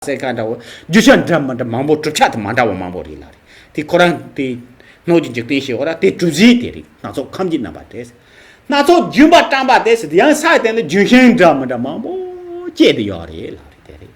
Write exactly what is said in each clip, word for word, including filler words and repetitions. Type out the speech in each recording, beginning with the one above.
ཟེར་ག་འདྲ་བོ། རྒྱུ་ཆ་འདྲ་མི་འདྲ་མང་པོ། གྲུབ་ཆ་དེ་མ་འདྲ་བ་མང་པོ་རེད་ལ་རེད། དེ་ཁོ་རང་དེ་སྣོད་ཀྱི་འཇིག་རྟེན་ཞེས་པ་ར་དེ་གྲུབ་ཟིན་དེ་རེད། སྣ་ཚོགས་ཁམས་ཀྱི་རྣམ་པ་སྟེ། སྣ་ཚོགས་རྒྱུན་པར་བཀྲམ་པ་དེ་ཟེར་དུས་ཡང་ས་དེ་ནི་ལྗོན་ཤིང་འདྲ་མི་འདྲ་མང་པོ་སྐྱེས་ཏེ་ཡོད་རེད་ལ་རེད། དེ་རེད།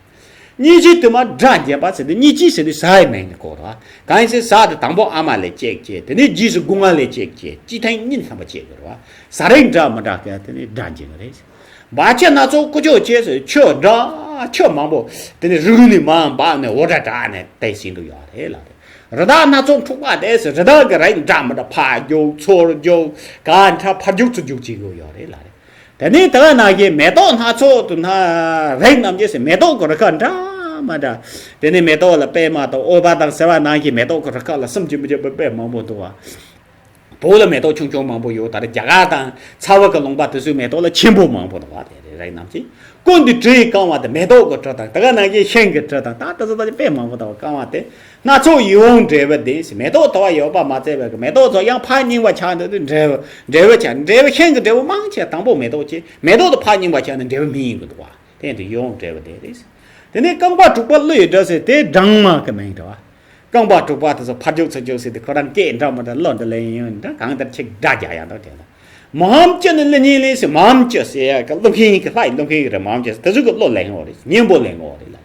གཉིས་ཀྱི་དུ་མ་སྒྲ་འབྱིན་པ་ཟེར་དུས་གཉིས་ཀྱི་ཟེར་དུས་ས་ཡི་མིང་ནི་གོ་ར། གང་ཡིན་ཟེར་ས་དེ་དང་པོ་ཨ་མ་ལས་སྐྱེས་སྐྱེས། དེ་ནས་རྗེས་སུ་སྒོ་ང་ལས་སྐྱེས་སྐྱེས། སྤྱི་ཐེངས་གཉིས་ཐམ་པ་སྐྱེས་དགོས་ར། ས་རིགས་འདྲ་མི་འདྲ་སྐད་དེ་ནི་སྒྲ་འབྱིན་པ་རེད། བ་ཆུ་སྣ་ཚོགས་ཀུ་ཅོ་ཅེས་ཟེར་ཆུ་འདྲ་ཆུ་མང་པོ། དེ་ནི་རི་ནི་མང་འབབ་ནས་འོ་འདྲ་འདྲ་ནས་དེ་བཞིན་དུ་ཡོད་རེད་ལ་རེད། རི་དྭགས་སྣ་ཚོགས་འཁྲུག་པ་དེ་ཟེར་རི་དྭགས་ཀྱི་རིགས་འདྲ་མི་འདྲ་ཕར་རྒྱུག་ཚུར་རྒྱུག་ག་འདྲ་ཕར་རྒྱུག་ཚུར་རྒྱུག་བྱེད་དགོས་ཡོད་རེད་ལ་རེད། དེ་ནས་དེ་ག་ནང་བཞིན་མེ་ཏོག་སྣ་ཚོགས་དུ་ན་རིགས་རྣམས་ཀྱི་ཟེར་མེ་ཏོག་གི་རིགས་ཁ་འདྲ་མི་འདྲ། དེ་ནས་མེ་ཏོག་ལ་པད་མ་དང་ཨོལ་པ་དང་ཟེར་བ་ནང་བཞིན་མེ་ཏོག་གི་རིགས་ཁ་ལ་སུམ་ཅུ་མི་འཇུག་པའི་དཔེ་མང་པོ་འདུག་བ། བོད་ལ་མེ་ཏོག་ཆུང་ཆུང་མང་པོ་ཡོད། ད་རེས་རྒྱ་གར་དང་ཚ་བ་གི་ལུང་པ་དེ་ཚོའི་མེ་ཏོག་ལ་ཆེན་པོ་མང་པོ་འདུག་བ། དེ་རེད་རིགས་རྣམས་ཀྱི། ཀུན་ཏུ་དྲི་ཡིས་བཀང་བ་དེ་མེ་ཏོག་གི་དྲི་དང་དེ་ག་ནང་བཞིན་ཤིང་གི་དྲི་དང་ད་དེ་ཚོ་ད་དཔེ་མང་པོ་འདུག་བ། བཀང་བ་དེ། སྣ་ཚོགས་ཡིད་འོང་འབྲས་བུ་ལྡན་ཟེར། མེ་ཏོག་དུ་བ་ཡོད་པ་མ་ཚད་པའི་གི་མེ་ཏོག་ཚོ་ཡང་ཕར་རྙིང་བ་ཆགས་འདུག་དུས་འབྲས་བུ་འབྲས་བུ་ཆགས། འབྲས་བུ་ཤིང་གི་འབྲས་བུ་མང་ཆེ་དང་པོ་མེ་ཏོག་ཅེས། མེ་ཏོག་དུ་ཕར་རྙིང་བ་ཆགས་ནས་འབྲས་བུ་མི་ཡིན་གི་འདུག་བ། དེ་དུ་ཡིད་འོང་འབྲས་བུ་ལྡན་རེད། དེ་ནས་རྐང་པ་དྲུག་པ་ཀླུ་ཡི་སྒྲ་ཟེར་དེ་སྦྲང་མ་གི་མིང་རེད་བ། རྐང་པ་དྲུག་པ་དེ་ཚོ་ཕར་རྒྱུག་ཚུར་རྒྱུག་ཟེར་དུས་ཁོ་རང་སྐད་འདྲ་མི་འདྲ་བློ་འདྲ་ལེན་ཡོང་འདྲ་གང་ལྟར་ཅིག་སྒྲ་རྒྱག་ཡག་འདྲ་དེ་ལ། མ་འོངས་སྐྱེ་ནི་ཀླུ་གཉན་ལས་ཟེར། མ་འོངས་སྐྱེ་ཟེར་ཡག་གི་ཀླུ་མཁན་གྱི་ལྷ་ཡི་ཀླུ་མཁན་གྱི་རེད། མ་འོངས་སྐྱེ་ཟེར་དེ་ཚོ་གི་བློ་ལེན་འོ་རེད། གཉེན་པོ་ལེན་འོ་རེད་ལ་རེད།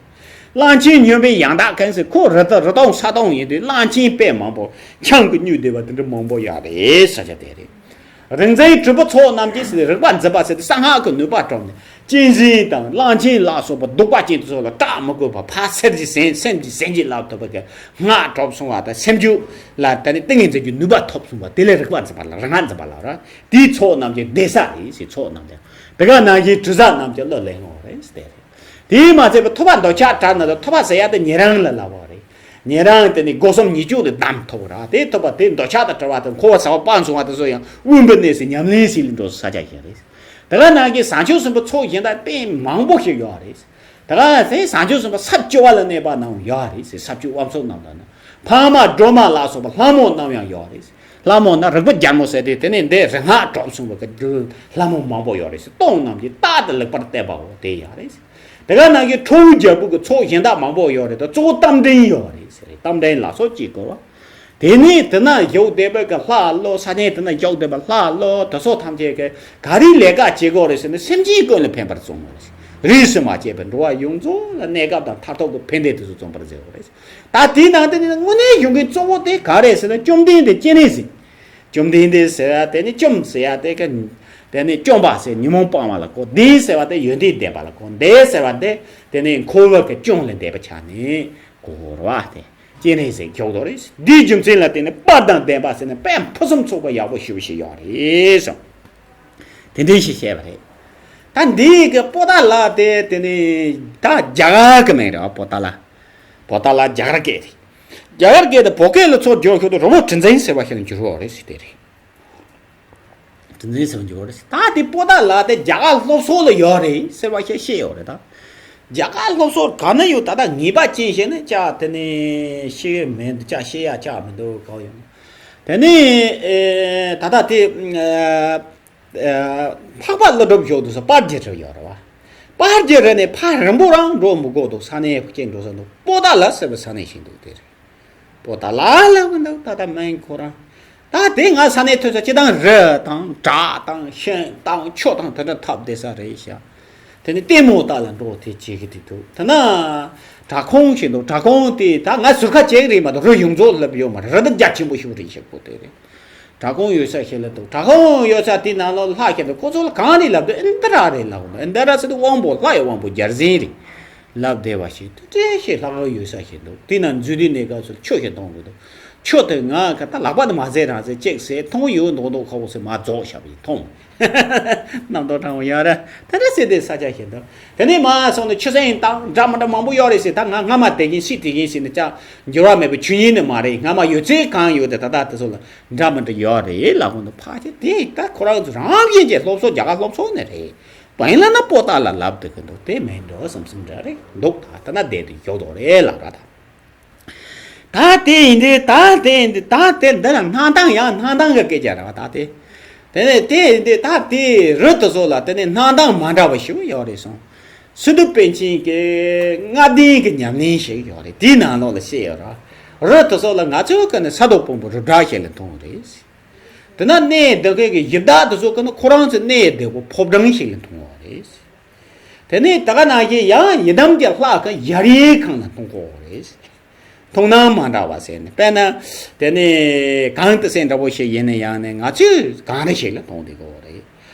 གླང་ཆེན་སྨྱོན་པའི་ཡང་དག་མཁན་ཟེར་ཁོ་རི་དྭགས་རི་དྭགས་ས་དྭགས་ཡིན་དུས་གླང་ཆེན་དཔེ་མང་པོ་ཆང་གི་སྨྱོས་བསྡད་པ་དེ་འདྲ་མང་པོ་ཡོད་རེད་ས་ཆ་དེ་རེད། རིག་འཛིན་གྲུབ་པའི་ཚོགས་རྣམས་ཀྱིས་ཟེར་རིག་པ་འཛིན་པ་ཟེར་དེ་གསང་སྔགས་ཀྱི་ནུས་པ་བསྒྲུབས་ནས། གཅན་གཟན་དང་གླང་ཆེན་ལ་སོགས་པ་གདུག་པ་ཅན་དེ་ཚོ་ལ་སྐྲག་མི་དགོས་པར་ཕར་སེམས་ཀྱིས་ཟིན་སེམས་ཀྱིས་ཟིན་གྱིས་བརླབ་ཐུབ་པ་གི་སྔགས་གྲུབ་སོང་བ་དང་། སེམས་རྒྱུད་ལ་དེ་ནི་ཏིང་ངེ་འཛིན་གྱི་ནུས་པ་ཐོབ་སོང་བ་དེ་ལས་རིག་པ་འཛིན་པ་ལ་རིག་སྔགས་འཛིན་པ་ལ་ར། དེའི་ཚོགས་རྣམས་ཀྱི་སྡེ་ས་རེད་ཟེར། ཚོགས་རྣམས་ཀྱི་དེ་ག་ནང་བཞིན་དྲི་ཟ་རྣམས་ཀྱི་བློ་ལེན་འོང་རེད་ཟེར་དེ་རེད། དེས་མ་ཚད་པའི་ཐུབ་པ་འདོད་ཆགས་བྲལ་ན་ད་ཐུབ་པ་ཟེར་ཡ་དེ་ཉན་རང་ལ་ལབ་པ་རེད། ཉན་རང་དེ་ནི་སྒོ་གསུམ་ཉེས་སྤྱོད་ལས་བསྡམས་ཐུབ་པ་ར། དེ་ཐུབ་པ་དེ་འདོད་ཆགས་དང་བྲལ་བ་དང་འཁོར་བ་ཟ་བ་སྤངས་སོང་བ་དེ་ཚོ་ཡང་དབེན་པའི་གནས་སུ་ཉམས་ལེན་བྱེད་ལ་འགྲོ་ས་ཆ་ཞིག་རེད། དེ་ག་ནང་བཞིན་བྱང་ཆུབ་སེམས་དཔའི་ཚོགས་གཞན་དག་དཔེ་མང་པོ་ཞིག་ཡོད་རེད། དེ་ག་ཚེ་བྱང་ཆུབ་སེམས་དཔའ་ས་བཅུ་པ་ལ་གནས་པ་རྣམས་ཡོད་རེད་ཟེར། ས་བཅུ་དབང་ཕྱུག་རྣམས་དང་ནི་འཕགས་མ་སྒྲོལ་མ་ལ་སོགས་པ་ལྷ་མོ་རྣམས་ཡང་ཡོད་རེད་ཟེར། ལྷ་མོ་ན་རིག་པ་རྒྱལ་མོ་ཟེར་ཏེ་དེ་ནས་འདི་རིག་སྔགས་གྲུབ་སོང་བ་གི་རྒྱུད་ལྷ་མོ་མང་པོ་ཡོད་རེད་ཟེར། སྟོང་རྣམས་ཀྱིས་རྟག་ཏུ་ལེགས་པར་བསྟོད་པའོ་དེ་ཡོད་རེད་ཟེར། དེ་ག་ནང་བཞིན་ཁྲོ་བོའི་རྒྱལ་པོ་གི་ཚོགས་གཞན་དག་མང་པོ་ཡོད་རེད་དོ། གཙོ་བོ་རྟ་མགྲིན་ཡོད་རེད་ཟེར། རྟ་མགྲིན་ལ་སོགས་ཀྱིས་བསྐོར་བ། དེ་ནས་དེ་ན་བཞུགས་བསྡད་པའི་གི་ལྷ་ཀླུ། ས་གནས་དེ་ན་བཞུགས་བསྡད་པའི་ལྷ་ཀླུ་དེ་ཚོ་ཐམས་ཅད་ཀྱིས་ག་རེ་ལས་ཀ་བྱེད་དགོས་རེད་ཟེར་ན། སེམས་ཅན་ཀུན་ལ་ཕན་པར་བརྩོན་དགོས་རེད། རིས་སུ་མ་ཆད་པའི་འགྲོ་བ་ཡོངས་རྫོགས་ལ་གནས་སྐབས་དང་མཐར་ཐུག་གི་ཕན་བདེ་དེ་ཚོ་བརྩོན་པར་མཛད་དགོས་རེད། ད་དེའི་ནང་དེ་ནི་དངོས་གནས་གཞུང་གི་གཙོ་བོ་དེ་ག་རེད་ཟེར་ན། བཅོམ་ལྡན་འདས་སྤྱན་རས་གཟིགས། བཅོམ་ལྡན་འདས་ཟེར་བ་དེ་ནི་བཅོམ་ཟེར་བ་དེ་ག་དེ་ནི་བཅོམ་པ་ཟེར་ཉོན་མོངས་སྤངས་པ་ལ་གོ། ལྡན་ཟེར་བ་དེ་ཡོན་ཏན་ལྡན་པ་ལ་གོ། འདས་ཟེར་བ་དེ་དེ་ནི་འཁོར་བ་གི་གཅོང་ལས་འདས་པ་ཆགས་ནས་གོ་ར་བ་དེ་སྤྱན་རས་གཟིགས་མཆོག་ཏུ་རེད། འདིའི་རྒྱུ་མཚན་ལ་བརྟེན་ནས་དཔལ་དང་ལྡན་པ་ཟེར་ནས་དཔལ་ཕུན་སུམ་ཚོགས་པ་ཡག་པོ་ཞེ་པོ་ཞིག་ཡོད་རེད་གསུངས། དེ་འདྲ་ཞིག་བཤད་པ་རེད། ད་འདི་གི་པོ་ཏཱ་ལ་དེ་དེ་ནི་ད་རྒྱ་གར་གི་མིང་རེད་བ། པོ་ཏཱ་ལ། པོ་ཏཱ་ལ་རྒྱ་གར་སྐད་རེད། རྒྱ་གར་སྐད་དེ་བོད་སྐད་ལ་ཚུར་བསྒྱུར་ཤོག་དུས་རི་བོ་གྲུ་འཛིན་ཟེར་བ་ཞིག་ལ་འགྱུར་བ་རེད་ཟེར་དེ་རེད། གྲུ་འཛིན་ཟེར་བ་འགྱུར་བ་རེད་ཟེར། ད་དེ་པོ་ཏཱ་ལ་དེ་རྒྱ་གར་སློབ་གསོ་ལ་ཡོད་རེད་ཟེར་བ་ཞིག་བཤད་ཡོད་རེད་ད། རྒྱ་གར་སློབ་གསོ་ག་ན་ཡོད། ད་ལྟ་ངེས་པ་ཅན་ཞིག་ནི་ཅག་དེ་ནི་ཤེས་ཀྱི་མི་འདུག་ཅག་ཤེས་ཡ་ཅག་མི་འདུག་གང་ཡོད་ནི། དེ་ནི་ཨེ་ད་ལྟ་དེ་ཨེ་འཕགས་པ་ཀླུ་སྒྲུབ་ཞོག་དུས་སུ་པར་རྒྱལ་རབས་ཡོད་རེད་བ། པར་རྒྱལ་རབས་ནས་ཕར་རིང་པོ་རང་འགྲོ་མི་དགོས་འདུག་ས་གནས་ཅིག་འགྲོ་ས་འདུག་པོ་ཏཱ་ལ་ཟེར་བའི་ས་གནས་ཤིག་འདུག་དེ་རེད། པོ་ཏཱ་ལ་ལབ་གི་འདུག་ད་ལྟ་མིང་ཁོ་རང་། ད་དེ་ང་ས་གནས་ཐོས་ས་སྤྱིར་བཏང་རི་དང་བྲག་དང་ཤིང་དང་ཆུ་དང་དེ་འདྲ་འཐབ་བསྡད་ས་རེད་ཤག་དེ་ནི་ལྟད་མོ་ལྟ་ལ་འགྲོ་དེ་བྱེད་གི་དེ་འདུག་དེ་ན་བྲག་ཁུང་ཞིག་འདུག་བྲག་ཁུང་དེ་ད་ང་ཟུར་ཁ་བྱེད་གི་རེད་མ་གཏོགས་རི་ཡོངས་རྫོགས་ལབ་ཡོད་མ་རེད། རི་དེ་རྒྱ་ཆེན་པོ་ཞིག་རེད་ཤག་པོ་དེ་རེད། བྲག་ཁུང་ཡོད་ས་ཞིག་ལ་འདུག་བྲག་ཁུང་ཡོད་ས་དེ་ནང་ལོགས་ལྷ་ཞིག་འདུག་ཁོ་ཚོ་ལ་གང་རེད་ལབ་དུས་ཨིན་དྲ་རེད་ལབ་འདུག་ཨིན་དྲ་ཟེར་དུས་དབང་པོ་ལྷ་ཡི་དབང་པོ་བརྒྱ་བྱིན་རེད། ལབ་བསྡད་པ་ཞིག་དེ་འདྲ་ཞིག་ལྷག་ཡོད་ས་ཞིག་འདུག་དེ་ན་འཛུལ་དུས་གནས་སྐབས་སུ་ཆུ་ཞིག་འཐུང་དགོས་འདུག་ཆུ་དེ་ང་ག་ད་ལག་པ་དེ་མ་ཟས་རང་ཟས་གཅིག་ཟས་འཐུང་ཡོད་མདོག་མདོག་ཁ་བོ་ཟས་མ་རྫོགས་བཞག་པ་ཞིག་འཐུང་། རྣམ་རྟོག་དྲང་བོ་ཡོད་རེད། དེ་འདྲ་ཟེར་དེ་ས་ཆ་ཞིག་འདུག་དེ་ནས་མ་སོང་ནས་ཆུ་སྲིན་དང་འདྲ་མི་འདྲ་མང་པོ་ཡོད་རེད་ཟེར། ད་ང་སྔ་མ་དེ་བཞིན་སྲིད་དེ་བཞིན་ཟེར་ནས་ཅག་འགྱུར་བ་མེད་པའི་ཆོས་ཉིད་ནི་མ་རེད། སྔ་མ་ཡོད་ཚད་གང་ཡོད་དེ་ད་ལྟ་དེ་ཚོ་ལ་འདྲ་མི་འདྲ་ཡོད་རེད་ལབ་གོ་འདུག་ཕལ་ཆེར་དེ་ད་ཁོ་རང་ཚོ་རང་བཞིན་གྱི་སློབ་གསོ་རྒྱ་གར་སློབ་གསོ་ནས་རེད། བན་ལ་ན་པོ་ཏཱ་ལ་ལབ་དེ་གི་འདུག་དེ་མིན་འགྲོ་བསམ་བསམ་འདྲ་རེད་འདུག་ད་ལྟ་ན་བསྡད་དེ་ཡོད་དོ་རེད་ལབ་ར་ད། ད་དེ་ཡིན་དེ་ད་དེ་ཡིན་དེ་ད་དེ་འདི་ལ་སྣང་སྟངས་ཡང་སྣང་སྟངས་གི་སྐད་ཆ་རེད་བ་ད་དེ། དེ་ནས་དེ་ཡིན་དེ་ད་དེ་རི་དེ་ཚོ་ལ་དེ་ནས་སྣང་སྟངས་མ་འདྲ་བ་ཞིག་ཡོད་རེད་སོང་། སི་ཏུ་པཎ་ཆེན་གྱི་ལྔ་ལྡན་གྱི་ཉམས་ལེན་ཞིག་ཡོད་རེད། དེའི་ནང་ལོགས་ལ་བཤད་ཡོད་ར། རི་དེ་ཚོ་ལ་ང་ཚོའི་ཀ་ནས་ས་རྡོ་སྤུན་པོ་རི་བྲག་ཞིག་ལ་མཐོང་རེད། དེ་ན་གནས་སྡོད་མཁན་གྱི་ཡི་དྭགས་དེ་ཚོ་ཀ་ནས་ཁོ་རང་ཚོའི་གནས་སྡོད་སྒོ་ཕོ་བྲང་ཞིག་ལ་མཐོང་བ་རེད། དེ་ནས་ད་ག་ནང་བཞིན་ཡང་ཡི་དམ་གྱི་ལྷ་ཀ་ཡར་ཡའི་ཁང་ལ་མཐོང་གོ་རེད། མཐོང་སྣང་མ་འདྲ་བ་ཟེར་ནས། དཔེར་ན་དེ་ནས་གངས་ཏི་སེ་འདྲ་བོ་ཞིག་ཡིན་ན་ཡང་ནས་ང་ཚོས་གངས་རི་ཞིག་ལ་མཐོང་བསྡད་ཀྱི་ཡོད་རེད།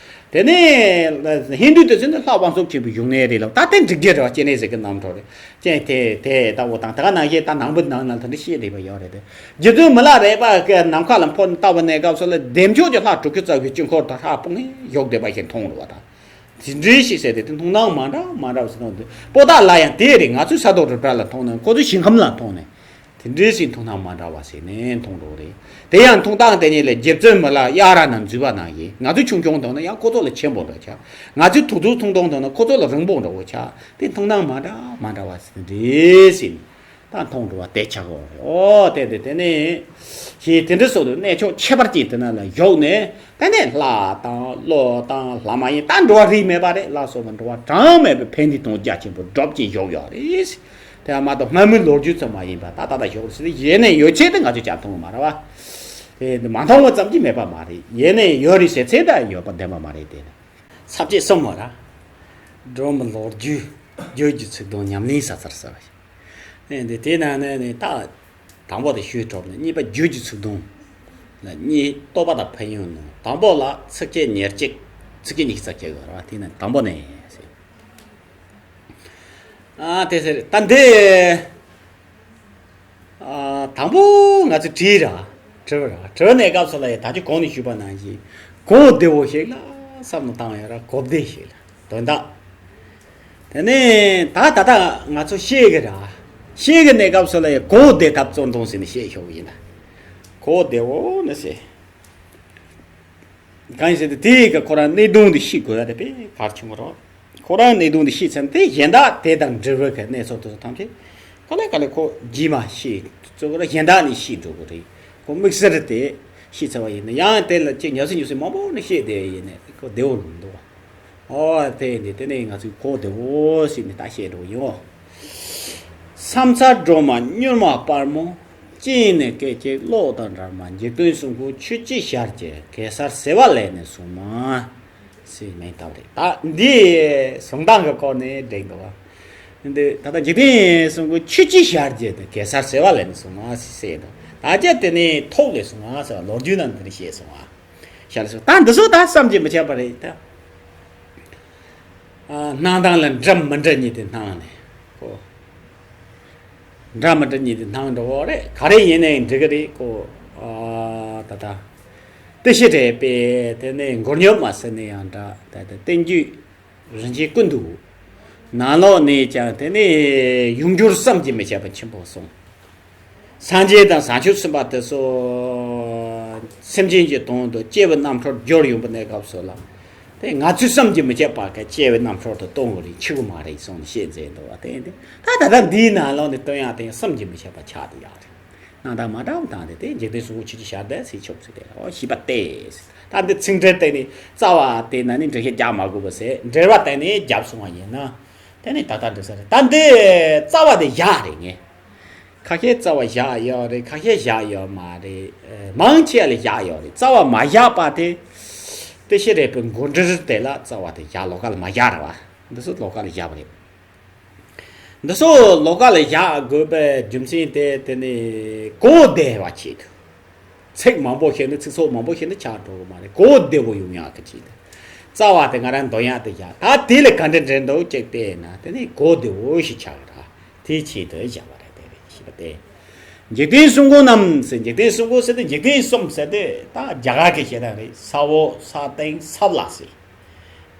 དེ་ནས་ཧིན་རྡུ་དེ་ཚོ་ནི་ལྷ་དབང་ཕྱུག་ཆེན་པོའི་བཞུགས་གནས་རེད་ལ། ད་དེ་འགྲིག་གི་རེད་བ། སྐྱེ་གནས་ཟེར་གི་རྣམ་གྲོལ་རེད། ཅན་དེ་དེ་ལྟ་བུ་དང་། ད་ག་ནང་བཞིན་ད་ནང་པའི་ནང་ན་དེ་འདྲ་བཤད་བསྡད་པ་ཡོད་རེད་དེ། རྗེ་བཙུན་མི་ལ་རས་པ་གི་ནམ་མཁའ་ལ་འཕུར་ནས་བལྟ་བའི་གནས་སྐབས་སུ་ལ་བདེ་མཆོག་གི་ལྷ་དྲུག་ཅུ་རྩ་བཞི་དཀྱིལ་འཁོར་དུ་ལྷ་སྤུངས་ནས་བཞུགས་བསྡད་པ་ཞིག་མཐོང་རུང་བ་དང་། དེ་འདྲའི་ཞིག་ཟེར་ཏེ། དེ་མཐོང་སྣང་མ་འདྲ་མ་འདྲ་བ་ཟེར་མཐོང་དུས། པོ་ཏཱ་ལ་ཡང་དེ་རེད། ང་ཚོས་ས་རྡོ་རི་བྲག་ལ་མཐོང་ནས། ཁོ་ཚོས་ཞིང་ཁམས་ལ་མཐོང་ནས། དེ་འདྲའི་ཞིག་མཐོང་སྣང་མ་འདྲ་བ་ཟེར་ནས་མཐོང་འགྲོ་གི་རེད། དེ་ཡང་མཐོང་སྟངས་དེ་ཉིད་ལས་རྗེ་བཙུན་མི་ལ་གཡའ་ར་ན་འཛུལ་བ་ནང་བཞིན། ང་ཚོས་ཆུང་ཆུང་མཐོང་ན་ཡང་ཁོ་ཚོ་ལ་ཆེན་པོ་འདྲ་བོ་ཆགས། ང་ཚོས་ཐུག་ཐུག་ཐུང་ཐུང་མཐོང་ན་ཁོ་ཚོ་ལ་རིང་པོ་འདྲ་བོ་ཆགས། དེ་མཐོང་སྣང་མ་འདྲ་མ་འདྲ་བ་ཟེར་དེ་འདྲའི་ཞིག་ད་མཐོང་འགྲོ་བ་དེ་ཆགས་ཀྱི་ཡོད་རེད། ཨོ་དེ་དེ་དེ་ནས་ཞེས་དེ་འདྲ་སོགས་དུ་གནས་མཆོག་ཁྱད་པར་ཅན་དེ་ན་ལ་བཞུགས་ནས། དེ་ནས་ལྷ་དང་ཀླུ་དང་ལྷ་མ་ཡིན་ད་འགྲོ་བ་རིས་མེད་པ་རེད་ལ་སོགས་པ་འགྲོ་བ་གྲངས་མེད་པའི་ཕན་བདེ་དང་རྒྱ་ཆེན་པོ་སྒྲུབ་ཅིང་བཞུགས་ཡོད་རེད། དེ་མ་གཏོགས་སྔ་མོའི་ལོ་རྒྱུས་ཙམ་མ་ཡིན་པ། ད་ད་ལྟ་བཞུགས་རེད་ཟེར་ཏེ་ཡེ་ནས་ཡོད་ཚད་དེ་ང་ཚོས་ཀྱང་མཐོང་གི་མ་རེད་བ། དེ་མ་མཐོང་བ་ཙམ་གྱིས་མེད་པ་མ་རེད། ཡེ་ནས་ཡོད་རེད་ཟེར་ཚད་ད་ཡོད་པ་བདེན་པ་མ་རེད་དེ། ས་བཅད་གསུམ་མོ་ར། སྒྲོལ་མའི་ལོ་རྒྱུས། བརྗོད་ཀྱི་ཚིག་དོན་ཉམས་ལེན་ས་ཚར་ཟེར་བ་ཞིག་ཨེ་འདི་དེ་ནང་ནས་ནི་ད་དང་པོ་དེ་ཞུས་གྲུབ་ནས། གཉིས་པ་བརྗོད་ཀྱི་ཚིག་དོན་ལ། གཉིས་རྟོགས་པ་དང་ཕན་ཡོན་ནོ། དང་པོ་ལ་ཚིགས་བཅད་ཉེར་གཅིག་ཚིགས་བཅད་ཉི་ཤུ་རྩ་བརྒྱད་ཡོད་རེད་བ། དེ་ནས་དང་པོ་ནས་ཟེར། ཨ་དེ་ཟེར་ད་འདི། ཨ་དང་པོ་ང་ཚོས་དྲིས་ར། དྲི་བ་ར། དྲི་བ་ནས་སྐབས་སུ་ལ་ཡ་ད་ཅི་གོང་ནས་ཞུས་པ་ནང་བཞིན་གོ་བདེ་བོ་ཞིག་ལ་བསམ་བློ་བཏང་ཡ་ར། གོ་བདེ་ཞིག་ལ་དོན་དག་དེ་ནས་ད་ད་ལྟ་ང་ཚོ་ཤེས་གི་ར། ཤེས་གི་གནས་སྐབས་སུ་ལ་ཡ་གོ་བདེ་ཐབས་གཙོ་འདོན་ཟེར་ནས་བཤད་ཤོག་ཡིན་ན། གོ་བདེ་བོ་ནི་ཟེར། གང་ཡིན་ཟེར་ཏེ་དེའི་གི་ཁོ་རང་གནད་དོན་འདི་ཤེས་དགོས་ཡ་དེ་དཔེ་གལ་ཆེན་པོ་རེད། ཁོ་རང་གནད་དོན་འདི་ཤེས་ཚར་ན་དེ་གཞན་དག་དེ་དང་འབྲེལ་བའི་གི་གནས་ཚུལ་དེ་ཚོ་ཐམས་ཅད་ག་ལེ་ག་ལེ་ཁོ་རྗེས་མ་ཤེས། གཙོ་བོ་གཞན་དག་ནས་ཤེས་འགྲོ་གི་རེད། ཁོ་དམིགས་བསལ་དེ་ཤེས་ཚར་བ་ཡིན་ན་ཡང་དེ་ལ་ཅིག་ཉམས་སུ་ཉམས་སུ་མང་པོ་ནས་ཤེས་བསྡད་ཡིན་ནས་ཁོ་བདེ་བོ་མི་འདུག་བ། ཨོ་དེ་ནི་དེ་ནས་ང་ཚོས་གོ་བདེ་བོ་ཟེར་ནས་ད་བཤད་འགྲོ་ཡིན་འོ། ཕྱག་འཚལ་སྒྲོལ་མ་མྱུར་མ་དཔའ་མོ། སྤྱན་ནི་སྐད་ཅིག་གློག་དང་འདྲ་མ། འཇིག་རྟེན་གསུམ་མགོན་ཆུ་སྐྱེས་ཞལ་གྱི། གེ་སར་བྱེ་བ་ལས་ནི་བྱུང་མ། ཟེར་མིང་བཏགས་རེད། ད་འདི་གཞུང་དག་གི་སྐོར་ནས་འགྲིག་འདུག་བ། འདི་ད་ལྟ་འཇིག་རྟེན་གསུམ་མགོན་ཆུ་སྐྱེས་ཞལ་གྱི་དེ་གེ་སར་བྱེ་བ་ལས་ནི་བྱུང་མ་ཟེར་འདུག་ད་ཅི་དེ་ནི་ཐོག་ལས་བྱུང་བ་ཟེར་བ་ལོ་རྒྱུས་ནང་འདི་རེ་བཤད་སོང་བ། ཞལ་སོ་ད་འདི་ཚོ་ད་བསམ་གྱིས་མི་ཁྱབ་པ་རེད་ད། ཨ་སྣང་སྟངས་ལ་འདྲ་མི་འདྲ་གཉིས་དེ་སྣང་ནས་ཀོ། འདྲ་མི་འདྲ་གཉིས་དེ་སྣང་འགྲོ་བ་རེད། ག་རེ་ཡིན་ནའི་འགྲིག་གི་རེད་ཀོ། ཨ་ད་ད། ཏི་ཤྲི་ཏའི་དཔེ་དེ་ནས་མགུར་སྙོམས་མ་ཟེར་ནས་ཡང་འདྲ། ད་ད་བསྟན་བཅོས་རིན་ཆེན་ཀུན་ཏུ། ནང་ལོགས་ནས་ཀྱང་དེ་ནས་ཡུམ་གྱུར་བསམ་གྱིས་མི་ཁྱབ་པ་ཆེན་པོ་གསུངས། སངས་རྒྱས་དང་བྱང་ཆུབ་སེམས་དཔའ་དེ་ཚོ་སེམས་ཅན་གྱི་དོན་དུ་སྐྱེ་བའི་རྣམ་འཕྲོར་སྦྱོར་ཡོང་བའི་གནས་སྐབས་སུ་ལ། དེ་ང་ཚོས་བསམ་གྱིས་མི་ཁྱབ་པ་གི་སྐྱེ་བའི་རྣམ་འཕྲོར་དུ་གཏོང་དགོས་རེད། འཆི་གི་མ་རེད་གསུངས་ནས་བཤད་མཛད་འདུག་བ། དེ་ཡིན་དུས་ད་ད་ལྟ་འདིའི་ནང་ལོགས་ནས་སྟོན་ཡག་དེ་ཡང་བསམ་གྱིས་མི་ཁྱབ་པ་ཆགས་བསྡད་ཡག་རེད། སྣང་དག་མ་འདྲ་བ་དང་དེ་དེ་འཇིག་རྟེན་གསུམ་མགོན་ཆུ་སྐྱེས་ཞལ་དེ་ཟེར་ཆོག་ཟེར་ཏེ། ཨོ་ཞེས་པ་སྟེ། ད་འདི་ཚིག་འགྲེལ་སྟེང་ནས་རྩ་བ་དེ་ན་ནི་འགྲེལ་བཤད་རྒྱག་མ་དགོས་པ་ཟེར། འགྲེལ་བ་སྟེང་ནས་བརྒྱབ་སོང་བ་ཡིན་ན། དེ་ནི་ད་ལྟ་འགྲིག་ས་རེད། ད་འདི་རྩ་བ་དེ་བཞག་རེད་ངས། ཁ་ཤས་རྩ་བ་བཞག་ཡོད་རེད། ཁ་ཤས་བཞག་ཡོད་མ་རེད། ཨ་མང་ཆེ་བ་ལ་བཞག་ཡོད་རེད། རྩ་བ་མ་བཞག་པ་དེ། ཏི་ཤྲི་ཏའི་དཔེ་མགུར་འགྲེལ་དེ་ལ་རྩ་བ་དེ་བཞག་ལོགས་ཀ་ལ་མ་བཞག་རེད་བ། འདི་ཚོ་ལོགས་ཀ་ལ་བཞག་པ་རེད། འདི་ཚོ་ལོགས་ཀ་ལ་བཞག་དགོས་པའི་རྒྱུ་མཚན་དེ་དེ་ནི་གོ་བདེ་བ་ཆེད་དུ། ཚིག་མང་པོ་བཤད་ན་ཚིག་ཚོགས་མང་པོ་བཤད་ན་ཆགས་འགྲོ་གི་མ་རེད། གོ་བདེ་བོ་ཡོང་ཡག་གི་ཆེད་དུ། རྩ་བ་དེ་ང་རང་འདོན་ཡག་དེ་བཞག་ད་དེ་ལས་ག་འདྲ་འདྲ་འདུག་ཅིག་བལྟས་ན་དེ་ནི་གོ་བདེ་བོ་ཞིག་ཆགས་གི་ར། དེའི་ཆེད་དུ་བཞག་པ་རེད། དེ་རེད་ཞེས་པ་སྟེ། འཇིག་རྟེན་གསུམ་མགོན་རྣམས་ཟེར། འཇིག་རྟེན་གསུམ་མགོན་ཟེར་ཏེ་འཇིག་རྟེན་གསུམ་ཟེར་ཏེ་ད་རྒྱ་གར་གྱི་བཤད་སྟངས་རེད། ས་འོག་ས་སྟེང་ས་བླ་ཟེར།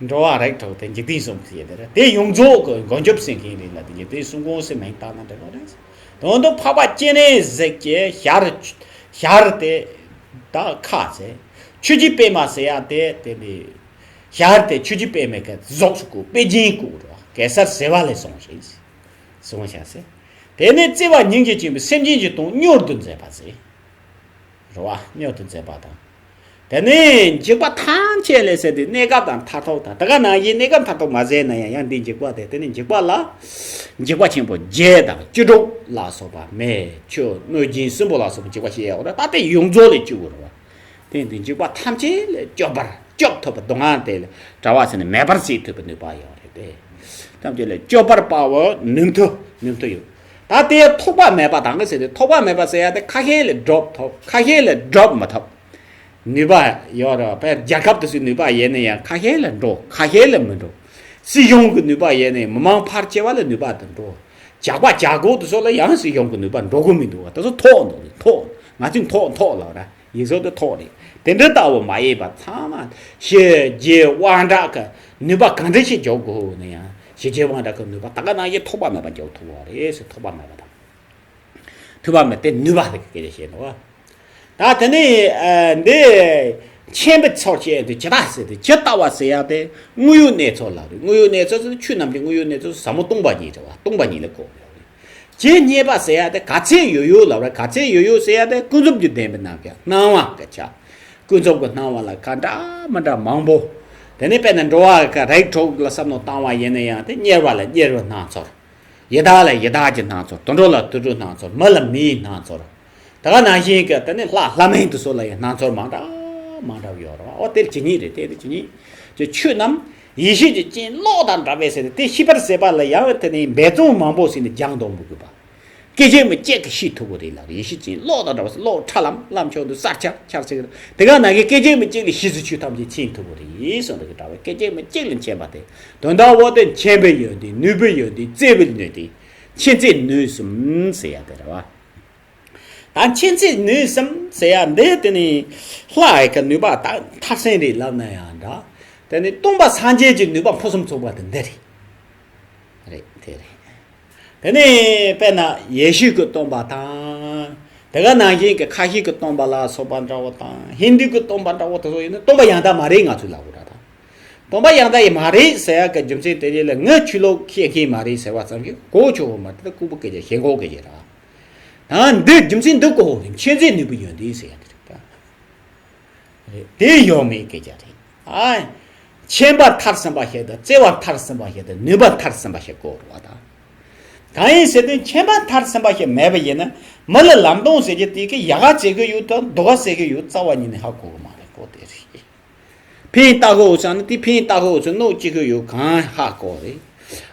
འགྲོ་བ་རིགས་དྲུག་དེ་འཇིག་རྟེན་གསུམ་ཟེར་དེ་རེད། དེ་ཡོངས་རྫོགས་ཀྱི་མགོན་སྐྱབས་ཟེར་མཁན་རེད་ལ། དེ་འཇིག་རྟེན་གསུམ་མགོན་ཟེར་མིང་བཏགས་ན་འགྲིག་གི་རེད། དོན་དུ་འཕགས་པ་སྤྱན་རས་གཟིགས་ཀྱི་ཞལ། ཞལ་དེ་ད་ཁ་ཟེར། ཆོས་ཀྱི་པདྨ་ཟེར་ཡག་དེ་དེ་ནི་ཞལ་དེ་ཆོས་ཀྱི་པདྨའི་གི་གཟུགས་སུ་བཀོད། པད་བརྒྱན་བཀོད་རོ། གེ་སར་བྱེ་བ་ལས་བྱུང་ཞིང་། བྱུང་ཞིང་ཟེར། དེ་ནས་བརྩེ་བ་སྙིང་རྗེ་ཅན་པའི་སེམས་ཅན་གྱི་དོན་མྱུར་དུ་མཛད་པ་ཟེར། རེད་བ། མྱུར་དུ་མཛད་པ་དང་། དེ་ནས་འཇིགས་པ་ཐམས་ཅད་ལས་ཟེར་དུས་གནས་སྐབས་དང་མཐར་ཐུག་དང་། དེ་ག་ནང་བཞིན་གནས་སྐབས་མཐར་ཐུག་མ་ཟེར་ན་ཡང་། ཡང་འདི་འཇིགས་པ་དེ། དེ་ནས་འཇིགས་པ་ལ། འཇིགས་པ་ཆེན་པོ་བརྒྱད་དང་བཅུ་དྲུག་ལ་སོགས་པ། མེ་ཆུ་གནོད་སྦྱིན་གསུམ་པོ་ལ་སོགས་པ་འཇིགས་པ་བཤད་ཡོད་རེད། ད་དེ་ཡོངས་རྫོགས་ལས་བཅུག་དགོས་རེད་བ། དེ་འདི་འཇིགས་པ་ཐམས་ཅད་ལས་སྐྱོབ་པར། སྐྱོབ་ཐུབ་པ། སྡུག་བསྔལ་དེ་ལས་གྲོལ་བ་ཟེར་ནས་མེད་པར་བྱེད་ཐུབ་པའི་ནུས་པ་ཡོད་རེད་དེ། ཐམས་ཅད་ལས་སྐྱོབ་པར་དཔའ་བོ་ནུས་མཐུ། ནུས་མཐུ་ཡོད། ད་དེ་ཐོགས་པ་མེད་པ་དང་གི་ཟེར་ཏེ། ཐོགས་པ་མེད་པ་ཟེར་ཡ་དེ་ཁ་ཤས་ལས་སྒྲུབ་ཐུབ། ཁ་ཤས་ལས་སྒྲུབ་མི་ཐུབ། ནུས་པ་ཡོད་རེད། བས་རྒྱལ་ཁབ་དེ་ཚོའི་ནུས་པ་ཡོད་ན་ཡང་ཁ་ཤས་ལ་འགྲོ། ཁ་ཤས་ལ་མི་འགྲོ། སྲིད་གཞུང་གི་ནུས་པ་ཡོད་ན་ཡང་མི་མང་ཕལ་ཆེ་བ་ལ་ནུས་པ་དེ་འགྲོ། ཇག་པ་ཇག་རྒོག་དེ་ཚོ་ལ་ཡང་སྲིད་གཞུང་གི་ནུས་པ་འགྲོ་གི་མི་འདུག་བ། དེ་ཚོ་ཐོགས་འདུག་ནི་ཐོགས། ང་ཚོས་ཐོགས་ཐོགས་ལབ་ར། ཡིག་གཟུགས་དེ་ཐོགས་རེད། དེ་འདྲ་ལྟ་བུ་མ་ཡིན་པ་ཚང་མ་ཞི་རྒྱས་དབང་དྲག་གི་ནུས་པ་གང་འདྲ་ཞིག་འཇོག་དགོས་ན་ཡང་། ཞི་རྒྱས་དབང་དྲག་གི་ནུས་པ་ད་ག་ནང་བཞིན་ཐོགས་པ་མེད་པ་འཇོག་ཐུབ་པ་རེད་ཟེར། ཐོགས་པ་མེད་པ་དང་། ཐུབ་པ་མེད་དེ་ནུས་པ་རེད་སྐད་ཆ་བཤད་འདུག་བ། ད་དེ་ནས་ཨ་འདི་མཁྱེན་པའི་ཚུལ་བྱས་ཏེ་ཇི་ལྟ་ཟེར་ཏེ། ཇི་ལྟ་བ་ཟེར་ཡ་དེ་དངོས་ཡོད་གནས་ཚུལ་ལ་རེད། དངོས་ཡོད་གནས་ཚུལ་ཟེར་ཆོས་རྣམས་ཀྱི་དངོས་ཡོད་གནས་ཚུལ་ཟབ་མོ་སྟོང་པ་ཉིད་རེད་བ། སྟོང་པ་ཉིད་ལ་གོ་དགོས་རེད། ཇི་སྙེད་པ་ཟེར་ཡ་དེ་ག་ཚད་ཡོད་ཡོད་ལབ་ར། ག་ཚད་ཡོད་ཡོད་ཟེར་ཡ་དེ་ཀུན་རྫོབ་ཀྱི་བདེན་པའི་རྣམ་གཞག་སྣང་བ་གི་ཆ། ཀུན་རྫོབ་ཀྱི་སྣང་བ་ལ་ག་འདྲ་མི་འདྲ་མང་པོ། དེ་ནས་དཔེར་ན་འགྲོ་བ་གི་རིགས་དྲུག་ལ་བསམ་བློ་བཏང་བ་ཡིན་ན་ཡང་། དེ་དམྱལ་བ་ལ་དམྱལ་བའི་སྣང་ཚུལ། ཡི་དྭགས་ལ་ཡི་དྭགས་ཀྱི་སྣང་ཚུལ། དུད་འགྲོ་ལ་དུད་འགྲོའི་སྣང་ཚུལ། མི་ལ་མིའི་སྣང་ཚུལ། དེ་ག་ནང་བཞིན་གྱི་དེ་ནས་ལྷ་ལྷ་མིན་དེ་ཚོ་ལ་ཡང་སྣང་ཚུལ་མང་དྲགས་མང་དྲགས་ཡོད་རེད་བ། འོ་དེ་ཇི་སྙེད་རེད། དེ་དེ་ཇི་སྙེད་ཀྱི་ཆོས་རྣམས་ཡེ་ཤེས་ཀྱི་སྤྱན་གློག་དང་འདྲ་བས་ཟེར་ཏེ། དེ་ཤེས་པར་བྱེད་པ་ལ་ཡང་དེ་ནས་འབད་བརྩོན་མང་པོ་བྱས་ནས་སྦྱང་དང་མི་དགོས་པ། སྐད་ཅིག་མ་གཅིག་གིས་ཤེས་ཐུབ་པ་རེད་ལ། ཡེ་ཤེས་ཅན་གློག་དང་འདྲ་བ། གློག་ཁྲ་ལམ་ལམ་ཕྱོགས་དུ་གསལ་ཆར་ཆར་ཟེར་གི་རེད། དེ་ག་ནང་གི་སྐད་ཅིག་མ་གཅིག་ལ་ཤེས་བྱའི་ཆོས་ཐམས་ཅད་མཁྱེན་ཐུབ་པ་རེད་གསུངས་འདུག་གི། འདྲ་བའི་སྐད་ཅིག་མ་གཅིག་ལ་མཁྱེན་པ་དེ། དོན་དག་འོ་དེ་མཁྱེན་པའི་ཡོན་ཏན། ནུས་པའི་ཡོན་ཏན། བརྩེ་བའི་ཡོན་ཏན། མཁྱེན་བརྩེ་ནུས་གསུམ་ཟེར་ཡ་དེ་རེད་བ། ད་མཁྱེན་བརྩེ་ནུས་གསུམ་ཟེར་ཡ་འདི་དེ་ནི་ལྷའི་གི་ནུས་པ་ད་མཐར་ཕྱིན་རེད་ལབ་ན་ཡང་འདྲ། དེ་ནི་སྟོང་པ་སངས་རྒྱས་ཀྱི་ནུས་པ་ཕུན་སུམ་ཚོགས་པ་དེ་འདི་རེད། རེད། དེ་རེད། དེ་ནས་དཔེར་ན་ཡེ་ཤུ་གི་སྟོན་པ་དང་། དེ་ག་ནང་བཞིན་གྱི་ཁ་ཤས་ཀྱི་སྟོན་པ་ལ་སོགས་པ་འདྲ་བོ་དང་། ཧིན་དུ་གི་སྟོན་པ་འདྲ་བོ་དེ་ཚོ་ཡིན་ན་སྟོན་པ་ཡང་དག་མ་རེད་ང་ཚོས་ལབ་དགོས་ར། ད་སྟོན་པ་ཡང་དག་ཡིན་མ་རེད་ཟེར་ཡ་གི་རྒྱུ་མཚན་དེ་རེད་ལ། ངས་ཆོས་ལུགས་ཤེས་མཁན་མ་རེད་ཟེར་བ་ཙམ་གྱིས་གོ་ཆོག་གི་མ་རེད། ད་ལྐུགས་པ་སྐད་ཆ། ཞེན་ཁོག་སྐད་ཆ་ར། ད་འདི་རྒྱུ་མཚན་འདི་གོ་དགོས་རེད། མཁྱེན་བརྩེ་ནུས་པའི་ཡོན་ཏན་ཟེར་ཡ་དེ་རེད་ད། རེད། དེ་ཡོད་མེད་སྐད་ཆ་རེད། ཨ། མཁྱེན་པ་མཐར་ཕྱིན་པ་ཞིག་དང་། བརྩེ་བ་མཐར་ཕྱིན་པ་ཞིག་དང་། ནུས་པ་མཐར་ཕྱིན་པ་ཞིག་དགོས་རེད་བ་ད། གང་ཡིན་ཟེར་དུས་མཁྱེན་པ་མཐར་ཕྱིན་པ་ཞིག་མེད་པ་ཡིན་ན། མི་ལ་ལམ་སྟོན་ཟེར་གྱི་དེ་གི་ཡག་ག་བྱེད་གི་ཡོད་དང་སྡུག་ག་བྱེད་གི་ཡོད་རྩ་བ་ཉིད་ནས་ཧ་གོ་གི་མ་རེད་གོ། དེ་རེད། ཕན་བཏགས་གི་ཡོད་ཙང་ནི་དེ་ཕན་བཏགས་གི་ཡོད་ཚུལ་མནོ་བྱེད་གི་ཡོད། གང་ཧ་གོ་རེད།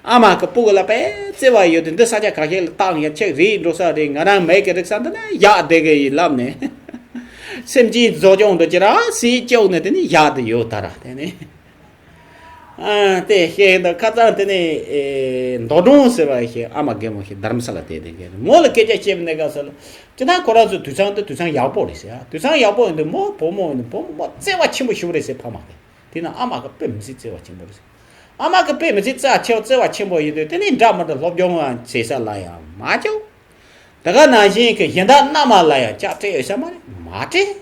ཨ་མ་གི་སྤུ་གུ་ལ་དཔེ་བརྩེ་བ་ཡོད་དེ། འདི་ས་ཆ་ཁ་ཤས་ལ་བཏང་ཡ་ཁྱེད་རིག་འགྲོ་ས་རེད། ང་རང་མེད་ཀི་རིག་ས་འདི་ན་བཞག་བསྡད་གི་ཡིན་ལབ་ནས། སེམས་ཅན་འཛོ་སྐྱོང་འགྲོ་ཅི་ར་སྲིད་སྐྱོག་ནས་དེ་ནི་བཞག་དེ་ཡོད་ད་ར། དེ་ནི། ཨ། དེ་བཤད་ཡིན་ད་ཁ་སང་དེ་ནི་ཨེ་མདོ་སྒྲོན་ཟེར་བ་ཞིག་ཨ་མ་རྒན་མོ་ཞིག་རྡ་རམ་ས་ལ་བསྡད་བསྡད་མཁན་རེད། མོ་ལ་སྐད་ཆ་བཤད་པ་ནས་ག་ས་ལ། དེ་ན་ཁོ་རང་ཚོའི་དུད་ཚང་དེ་དུད་ཚང་ཡག་པོ་རེད་ཟེར། ཨ། དུད་ཚང་ཡག་པོ་ཡིན་དུས་མོ་བུ་མོ་ཡིན་དུས་བུ་མོ་བརྩེ་བ་ཆེན་པོ་ཞེ་པོ་རེད་ཟེར་ཕ་མ་གིས། དེ་ན་ཨ་མ་གིས་དཔེ་མི་སྲིད་བརྩེ་བ་ཆེན་པོ་རེད་ཟེར། ཨ་མ་གིས་དཔེ་མི་སྲིད་བརྩེ་བ་ཆེ་བརྩེ་བ་ཆེན་པོ་ཡིན་དུས་དེ་ནས་འདྲ་མི་འདྲ་སློབ་སྦྱོང་བྱེད་ས་ལ་ཡང་མ་བཅུག་དེ་ག་ནང་བཞིན་གྱི་གཞན་དག་མནའ་མ་ལ་ཡང་ལྕགས་སྤྲད་ཡོད་ས་མ་རེད། མ་སྤྲད།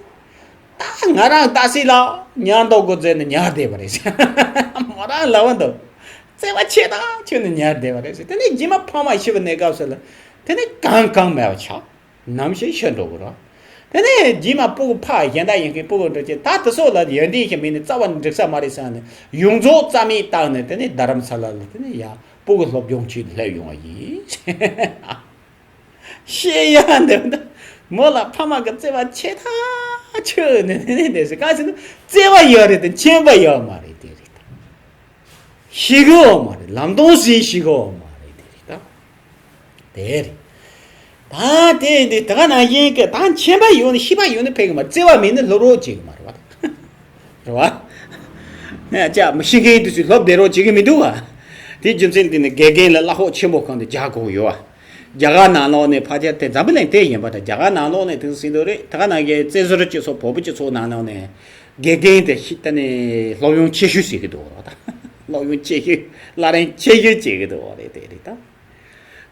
ད་ང་རང་ད་སྲིད་ལ་ཉར་འདུག་དགོས་ཟེར་ནས་ཉར་བསྡད་པ་རེད་ཟེར། མོ་རང་ལབ་འདུག་བརྩེ་བ་ཆེ་ཐག་ཆོད་ནས་ཉར་བསྡད་པ་རེད་ཟེར། དེ་ནས་རྗེས་མ་ཕ་མ་ཤི་བ་ནས་སྐབས་སུ་ལ་དེ་ནས་གང་གང་མེད་པ་ཆགས། ནམ་ཞིག་ཤི་འགྲོ་གི་རེད། དེ་ནས་རྗེས་མ་སྤུ་གུ་ཕ་གཞན་དག་ཡིན་མཁན་སྤུ་གུ་འགྲོ་ཅིག་ད་དེ་ཚོ་ལ་ཡོན་ཏན་ཞིག་མེད་ནས་རྩ་བ་ནས་འགྲིག་ས་མ་རེད་བསམ་ནས་ཡོངས་རྫོགས་རྩ་མེད་བཏང་ནས། དེ་ནས་རྡ་རམ་ས་ལ་ལ་དེ་ནས་ཡ་སྤུ་གུ་སློབ་སྦྱོང་བྱེད་སླེབས་ཡོང་བ་ཡིན། བཤད་ཡ་འདི་འདྲ། མོ་ལ་ཕ་མ་གི་བརྩེ་བ་ཆེ་ཐག་ཆོད་ནས་ནས་ནས་ཟེར། ག་ཟེར་ན་བརྩེ་བ་ཡོད་རེད་དེ་མཁྱེན་པ་ཡོད་མ་རེད། དེ་རེད་ད། ཤེས་གི་ཡོད་མ་རེད། ལམ་སྟོན་ཟིན་ཤེས་གི་ཡོད་མ་རེད། དེ་རེད་ད། དེ་རེད། ད་དེ་འདི་དེ་ག་ནང་བཞིན་གི་ད་མཁྱེན་པ་ཡོད་ནི་ཤེས་པ་ཡོད་ནི་ཕན་གི་མ་རེད། བརྩེ་བ་མེད་ནི་སློབ་རོགས་བྱེད་གི་མ་རེད་བ། རེད་བ། ནས་ཅག་མི་ཤེས་མཁན་དེ་ཚོས་སློབ་བསྡད་རོགས་བྱེད་གི་མི་འདུག་བ། དེ་རྒྱུ་མཚན་དེ་ནི་དགེ་རྒན་ལ་གླ་ཕོགས་ཆེན་པོ་གང་དུ་རྒྱག་དགོས་ཡོད་བ། རྒྱ་གར་ནང་ལོགས་ནས་ཕལ་ཆེར་དེ་འཛམ་བུ་གླིང་དེ་ཡིན་པ་དང་། རྒྱ་གར་ནང་ལོགས་ནས་དེ་ཟིན་འདུག་རེད། དེ་ག་ནང་བཞིན་བཙན་བྱོལ་སྤྱི་ཚོགས་བོད་པ་སྤྱི་ཚོགས་ནང་ལོགས་ནས་དགེ་རྒན་དེ་ཤི་ད་ནི་སློབ་ཡོན་ཆེ་ཤོས་ཟེར་གི་འདུག་བ། སློབ་ཡོན་ཆེ་ཤོས་བླ་རིན་ཆེ་ཤོས་བྱེད་གི་འདུག་བ། རེད་དེ་རེད་ད།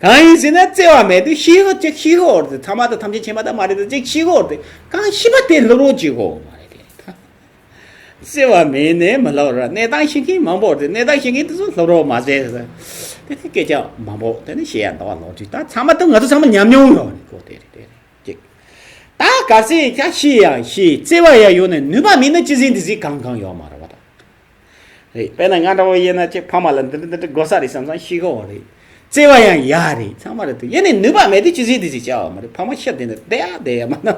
གང་ཡིན་ཟེར་ན་བརྩེ་བ་མེད་དུས་ཤེས་ཤོག་ཅིག་ཤེས་ཤོག་རེད། ཚང་མ་དང་ཐམས་ཅད་མཁྱེན་པ་དང་མ་རེད་དུས་ཅིག་ཤེས་ཤོག་རེད། གང་ཤེས་པ་དེ་སློབ་རོགས་བྱེད་དགོས་མ་རེད་དེ། བརྩེ་བ་མེད་ནས་མི་སློབ་ར། གནས་སྟངས་ཤེས་མཁན་མང་པོ་རེད། གནས་སྟངས་ཤེས་མཁན་དེ་ཚོ་སློབ་རོགས་མ་ཟེར་ཟེར། དེ་ནས་སྐད་ཆ་མང་པོ་དེ་ནས་བཤད་ཡ་འདུག་བ། ལོག་ཅིག་ད་ཚང་མ་དང་ང་ཚོ་ཚང་མ་ཉམས་མྱོང་ཡོད་རེད་གོ། དེ་རེད་དེ་རེད་ཅིག་ད་ག་ཚད་ཀྱང་ཤེས་ཡང་ཤེས། བརྩེ་བ་ཡང་ཡོད་ནས་ནུས་པ་མེད་ན་ཅི་ཟིན་འདི་ཟིན་གང་གང་ཡོད་མ་རེད་བ་ད། རེད། དཔེར་ན་ང་འདྲ་བོ་ཡིན་ན་ཅིག་ཕ་མ་ལ་འདི་འདྲ་འདི་འདྲ་དགོས་ས་རེད་བསམ་བསམ་ཤེས་ཀྱི་ཡོད་རེད། བརྩེ་བ་ཡང་ཡག་རེད། ཚང་མ་རེད་དེ། ཡིན་ནའི་ནུས་པ་མེད་དུས་ཅི་ཟིན་འདི་ཟིན་བྱ་བ་མ་རེད། ཕ་མ་ཤི་བསྡད་ན་བསྡད་ཡ་བསྡད་ཡ་མ་ན།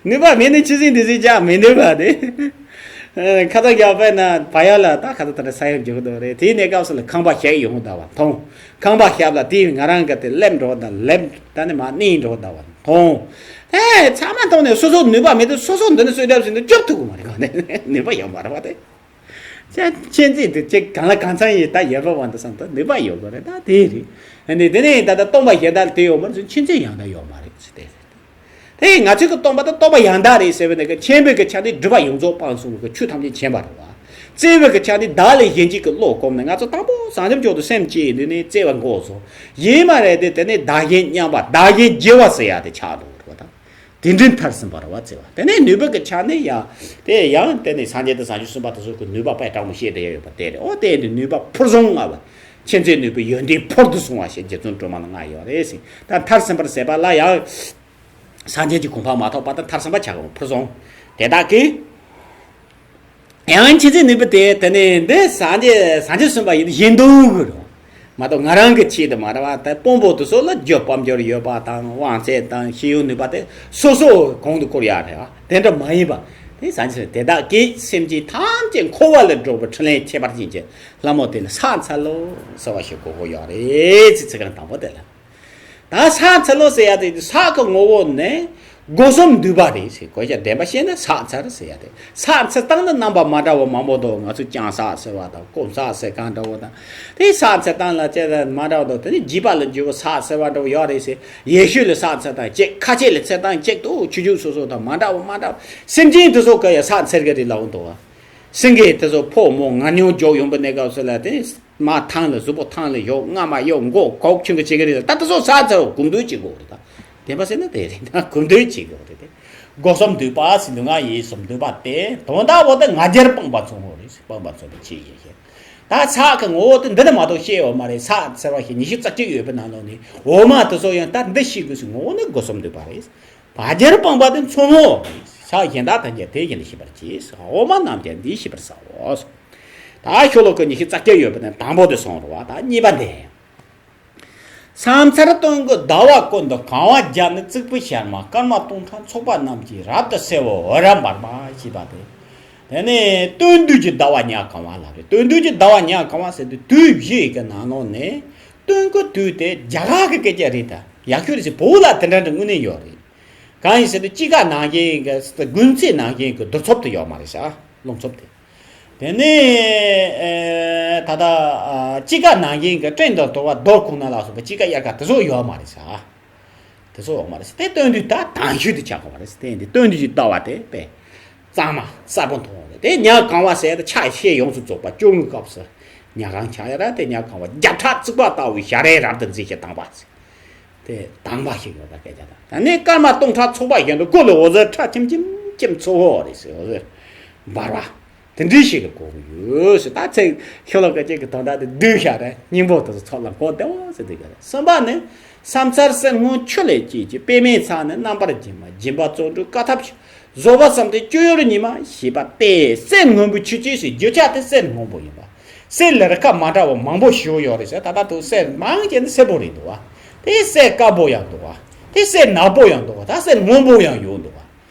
ནུས་པ་མེད་ནས་ཅི་ཟིན་འདི་ཟིན་བྱ་མི་ནུས་པ་རེད། ཁ་ཚ་རྒྱག་པས་ན་བ་ཡ་ལ་ད་ཁ་ཚ་ད་ནི་ས་ཡོམ་རྒྱག་གི་འདུག་རེད། དེའི་གནས་སྐབས་སུ་ལ་ཁང་པ་ཞིག་ཡོང་གི་འདུག་བ་མཐོང་། ཁང་པ་ཞིག་ལ་དེའི་ང་རང་གི་དེ་སླེབས་འགྲོ་དང་སླེབས་ད་ནི་མ་གནས་འགྲོ་འདུག་བ་མཐོང་། ཨེ་ཚང་མ་མཐོང་ནས་སོ་སོ་ནུས་པ་མེད་དུས་སོ་སོ་འདི་ནི་གསོད་གྲབས་ཟིན་དུ་སྐྱོབ་ཐུབ་གི་མ་རེད། ག་ནས་ནུས་པ་ཡོད་མ་རེད་བ་དེ། ཅན་ཅན་ཚེ་འདི་ཅིག་གང་ལ་གང་འཚམ་ཡིན་ད་ཡོད་པ་བ་འདི་བསམ་ད་ནུས་པ་ཡོད་དགོས་རེད། ད་དེ་རེད། ཨ་ནི་དེ་ནས་ད་ལྟ་སྟོང་པ་ཞེ་དྲག་དེ་ཡོད་མ་རེད། ཅན་ཚེ་ཡང་དག་ཡོད་མ་རེད་ཟེར་ཏེ། དེ་ང་ཚོས་ཀྱི་སྟོང་པ་དང་སྟོང་པ་ཡང་དག་རེད་ཟེར་བའི་ནི་ཀྱི་ཆེན་པོའི་ཀྱི་ཆ་ནས་སྒྲིབ་པ་ཡོངས་རྫོགས་སྤངས་སོང་བའི་ཆོས་ཐམས་ཅད་མཁྱེན་པ་རེད་བ། བརྩེ་བའི་ཀྱི་ཆ་ནས་བདག་ལས་གཞན་གཅེས་ཀྱི་བློ་གོམས་ནས་ང་ཚོ་དང་པོ་བྱང་ཆུབ་མཆོག་ཏུ་སེམས་བསྐྱེད་ནས་ནི་བརྩེ་བ་འགོག་སོང་། ཡིན་མ་རེད་དེ། དེ་ནས་བདག་གཞན་མཉམ་པ་བདག་གཞན་བརྗེ་བ་ཟེར་ཡ་དེ་ཆགས་འགྲོ་བ་རེད་བ་ད། དེ་འདྲའི་མཐར་ཕྱིན་པ་རེད་བ་བརྩེ་བ། དེ་ནས་ནུས་པ་གི་ཆ་ནས་ཡང་དེ་ཡང་དེ་ནས་སངས་རྒྱས་དང་བྱང་ཆུབ་སེམས་དཔའ་དེ་ཚོ་གི་ནུས་པ་དཔེ་དྲང་མོ་བཤད་བསྡད་ཡ་ཡོད་པ་དེ་རེད། ཨོ་དེ་ནི་ནུས་པ་ཕུར་བཟང་ལྔ་བ། མཁྱེན་བརྩེ་ནུས་པའི་ཡོན་ཏན་ཕུར་དུ་སོང་བ་ཞེས་རྗེ་བཙུན་སྒྲོལ་མ་ལ་ལྔ་ཡོད་རེད་ཟེར། ད་མཐར་ཕྱིན་པར་ཟད་པ་ལ་ཡང་། སངས་རྒྱས་ཀྱི་གོ་འཕང་མ་ཐོབ་པ་དང་མཐར་ཕྱིན་པ་ཆགས་པ་ཕུར་བཟང་། དེ་དག་གིས། ཡང་མཁྱེན་བརྩེ་ནུས་པ་དེ་དེ་ནས་འདི་སངས་རྒྱས་བྱང་ཆུབ་སེམས་དཔའ་ཡིན་གཞན་དོན་གྱི་རེད། མ་གཏོགས་ང་རང་གི་ཆེད་དུ་མ་རེད་བ། ད་དཔང་པོ་དེ་ཚོ་ལ་རྒྱུ་དཔལ་འབྱོར་ཡོད་པ་དང་དབང་ཚད་དང་ཤེས་ཡོན་ནུས་པ་དེ་སོ་སོ་གོང་དུ་བཀུར་ཡ་རེད་བ། དེ་འདྲ་མ་ཡིན་པ། དེ་སངས་རྒྱས་དེ་དག་གིས་སེམས་ཅན་ཐམས་ཅད་འཁོར་བ་ལས་སྒྲོལ་བའི་འཕྲིན་ལས་ཁྱད་པར་ཅན་གྱི་ལྷ་མོ་དེ་ལ་ཕྱག་འཚལ་ལོ་ཟེར་བ་ཞིག་གོ་དགོས་ཡོད་རེད་ཟེར། ཚིག་རྐང་དང་པོ་དེ་ལ། ད་ཕྱག་འཚལ་ལོ་ཟེར་ཡ་དེ་ཕྱག་གི་ངོ་བོ་ནི་སྒོ་གསུམ་འདུས་པ་རེད་ཟེར། གོ་ཆ་བདེན་པ་བཤད་ན་ཕྱག་འཚལ་ཟེར་ཡ་དེ། ཕྱག་འཚལ་སྟངས་ནི་རྣམ་པ་མ་འདྲ་བ་མང་པོ་འདུག་ང་ཚོས་བརྐྱང་ཕྱག་ཟེར་བ་དང་སྐོམ་ཕྱག་ཟེར་གང་འདྲ་བོ་དང་། དེ་ཕྱག་འཚལ་སྟངས་ལ་བཅས་མ་འདྲ་བ་འདུག་དེ་ནི་རྒྱས་པ་ལ་འཇུག་པའི་ཕྱག་ཟེར་བ་འདྲ་བོ་ཡོད་རེད་ཟེར། ཡེ་ཤེས་ལ་ཕྱག་འཚལ་སྟངས་གཅིག་ཁ་ཆེ་ལ་འཚལ་སྟངས་གཅིག་འདུག་ཆོས་བརྒྱུད་སོ་སོ་དང་མ་འདྲ་བ་མ་འདྲ་བ། སེམས་ཅན་དེ་ཚོ་ག་ཡ་ཕྱག་འཚལ་གི་རེད་ལབ་འདུག་བ། སེང་གེ་དེ་ཚོ་ཕོ་མོ་ངན་ཉོན་འཇོག་ཡོང་པའི་གནས་སྐབས་སུ་ལ་དེ། མ་ཐང་ལ་གཟུགས་པོ་ཐང་ལ་ཡོད། རྔ་མ་ཡོད། མགོ་གོག་ཆུང་གི་བྱེད་ཀྱི་རེད། ད་ལྟ་སོ་ས་ཚ་གོམ་བགྲོད་བྱེད་དགོས་རེད། ད་བདེན་པ་ཟེར་ན་དེ་རེད། ད་གོམ་བགྲོད་བྱེད་དགོས་རེད་དེ། སྒོ་གསུམ་འདུས་པ་ཟེར་འདུག་ང་ཡིན་གསུམ་འདུས་པ་དེ་དོན་དག་འོ་ད་ང་རྒྱལ་སྤངས་པ་ཚོ་ངོ་རེད། སྤངས་པ་ཚོ་གི་ཆེད་ཡིན་ཞེས། ད་ཕྱག་གི་ངོ་བོ་དེ་འདི་ནས་མ་གཏོགས་བཤད་ཡོད་མ་རེད། ཕྱག་འཚལ་བ་ཞིག་ཉི་ཤུ་རྩ་གཅིག་ཡོད་པའི་ནང་ལོགས་ནས་འོ་མ་དེ་ཚོ་ཡང་ད་འདི་ཤེས་དགོས་ཟེར། ངོ་བོ་ནི་སྒོ་གསུམ་འདུས་པ་རེད། ང་རྒྱལ་སྤངས་པ་དེ་མཚོ་སྔོན་པོ་རེད། ཕྱག་གཞན་དག་ཐམས་ཅད་དེ་བཞིན་དུ་ཤེས་པར་གྱིས། འོ་མ་རྣམས་ཀྱང་འདིས་ཤེས་པར་བྱའོ། ད་ཤོ་ལོ་ཀ་ཉི་ཤུ་རྩ་བརྒྱད་ཡོད་པ་ནས་དང་པོ་དེ་སོང་རེད་བ། ད་གཉིས་པ་འདི། ཕྱག་འཚལ་སྟོན་ཀའི་ཟླ་བ་ཀུན་ཏུ་གང་བ་བརྒྱ་ནི། བརྩེགས་པའི་ཞལ་མ་སྐར་མ་སྟོང་ཕྲག་ཚོགས་པ་རྣམས་ཀྱིས། རབ་ཏུ་གསལ་བའི་འོད་རབ་འབར་བ་ཞེས་པ་སྟེ། དེ་ནས་སྟོན་དུས་ཀྱི་ཟླ་བ་ཉ་གང་བ་ལ་རེད། སྟོན་དུས་ཀྱི་ཟླ་བ་ཉ་གང་བ་ཟེར་དུས་དུས་བཞི་ཡི་གི་ནང་ལོགས་ནས་སྟོན་ཀའི་དུས་དེ་རྒྱ་གར་གྱི་སྐད་ཆ་རེད། ད་ཡག་ཤོས་རེད་ཟེར། བོད་ལ་དེ་འདྲ་འདྲ་དངོས་གནས་ཡོད་རེད། གང་ཡིན་ཟེར་དུས་དཔྱིད་ཀ་ནང་བཞིན་གྱི་དགུན་ཚེས་ནང་བཞིན་གྱི་རྡུལ་ཚོབ་དེ་ཡོད་མ་རེད་ཤག་རླུང་ཚོབ་དེ། དེ་ནས་ཨེ་ད་ལྟ་ཨ་དཔྱིད་ཀ་ནང་བཞིན་གྱི་སྤྲིན་དང་དུ་བ་རྡོ་ཁུག་ན་ལ་སོགས་པ་དཔྱིད་ཀ་དབྱར་ཁ་དེ་ཚོ་ཡོད་མ་རེད་ཤག་དེ་ཚོ་ཡོད་མ་རེད་ཤག་དེ་སྟོན་དུས་ད་དང་ཤོས་དེ་ཆགས་དགོས་པ་རེད་ཤག་དེ་འདི་སྟོན་དུས་ཀྱི་ཟླ་བ་དེ་དཔེ་གཙང་མ་གསལ་པོ་མཐོང་བ་རེད། དེ་ཉ་གང་བ་ཟེར་ཏེ་ཕྱག་བཞི་ཡོངས་སུ་རྫོགས་པ་བཅོ་ལྔའི་སྐབས་སུ་ཉ་གང་ཆགས་ཡ་ར། དེ་ཉ་གང་བ་བརྒྱ་ཕྲག་བརྩེགས་པ་ལྟ་བུའི་ཞལ་རས་རབ་ཏུ་མཛེས་ཤིང་དྭངས་པ་ཟེར། དེ་དྭངས་པ་ཞིག་ཡོད་པ་སྐད་ཆ་དང་། ད་ནི་སྐར་མ་སྟོང་ཕྲག་ཚོགས་པ་བཞིན་དུ། སྐུ་ལ་འོད་ཟེར་ཁྲ་ཆེམ་ཆེམ་ཆེམ་ཚུབ་པ་རེད་ཟེར། འོད་ཟེར་འབར་བ་དེ་འདྲའི་ཞིག་གི་གོ་གི་ཡོད་ཟེར། ད་ཚེ་ཤོ་ལོ་ཀ་གཅིག་གི་དོན་དག་དེ་བསྡུས་བཞག་རེད། སྙིང་པོ་དེ་ཚོ་ཚོགས་ལ་གོ་བདེ་བོ་ཟེར་དེ་ག་རེད། གསུམ་པ་ནི། ཕྱག་འཚལ་གསེར་སྔོན་ཆུ་ལས་སྐྱེས་ཀྱི། པདྨའི་ཚལ་ནི་རྣམ་པར་བརྒྱན་པ། སྦྱིན་པ་བརྩོན་འགྲུས་དཀའ་ཐུབ་ཆེ། བཟོད་པ་བསམ་གཏན་སྤྱོད་ཡུལ་ཉིད་མ་ཞེས་པ་སྟེ། གསེར་སྔོན་པོའི་ཆུ་སྐྱེས་ཟེར། རྒྱུ་ཆ་དེ་གསེར་སྔོན་པོ་ཡིན་པ། གསེར་ལ་རིགས་ཁ་མ་འདྲ་བ་མང་པོ་ཞིག་ཡོད་རེད་ཟེར། ད་ལྟ་དུ་གསེར་མང་ཆེ་ནི་སེར་པོ་རེད་འདུག་བ། དེ་གསེར་དཀར་པོ་ཡང་འདུག་བ། དེ་གསེར་ནག་པོ་ཡང་འདུག་བ། ད་གསེར་སྔོན་པོ་ཡང་ཡོད་འདུག་བ།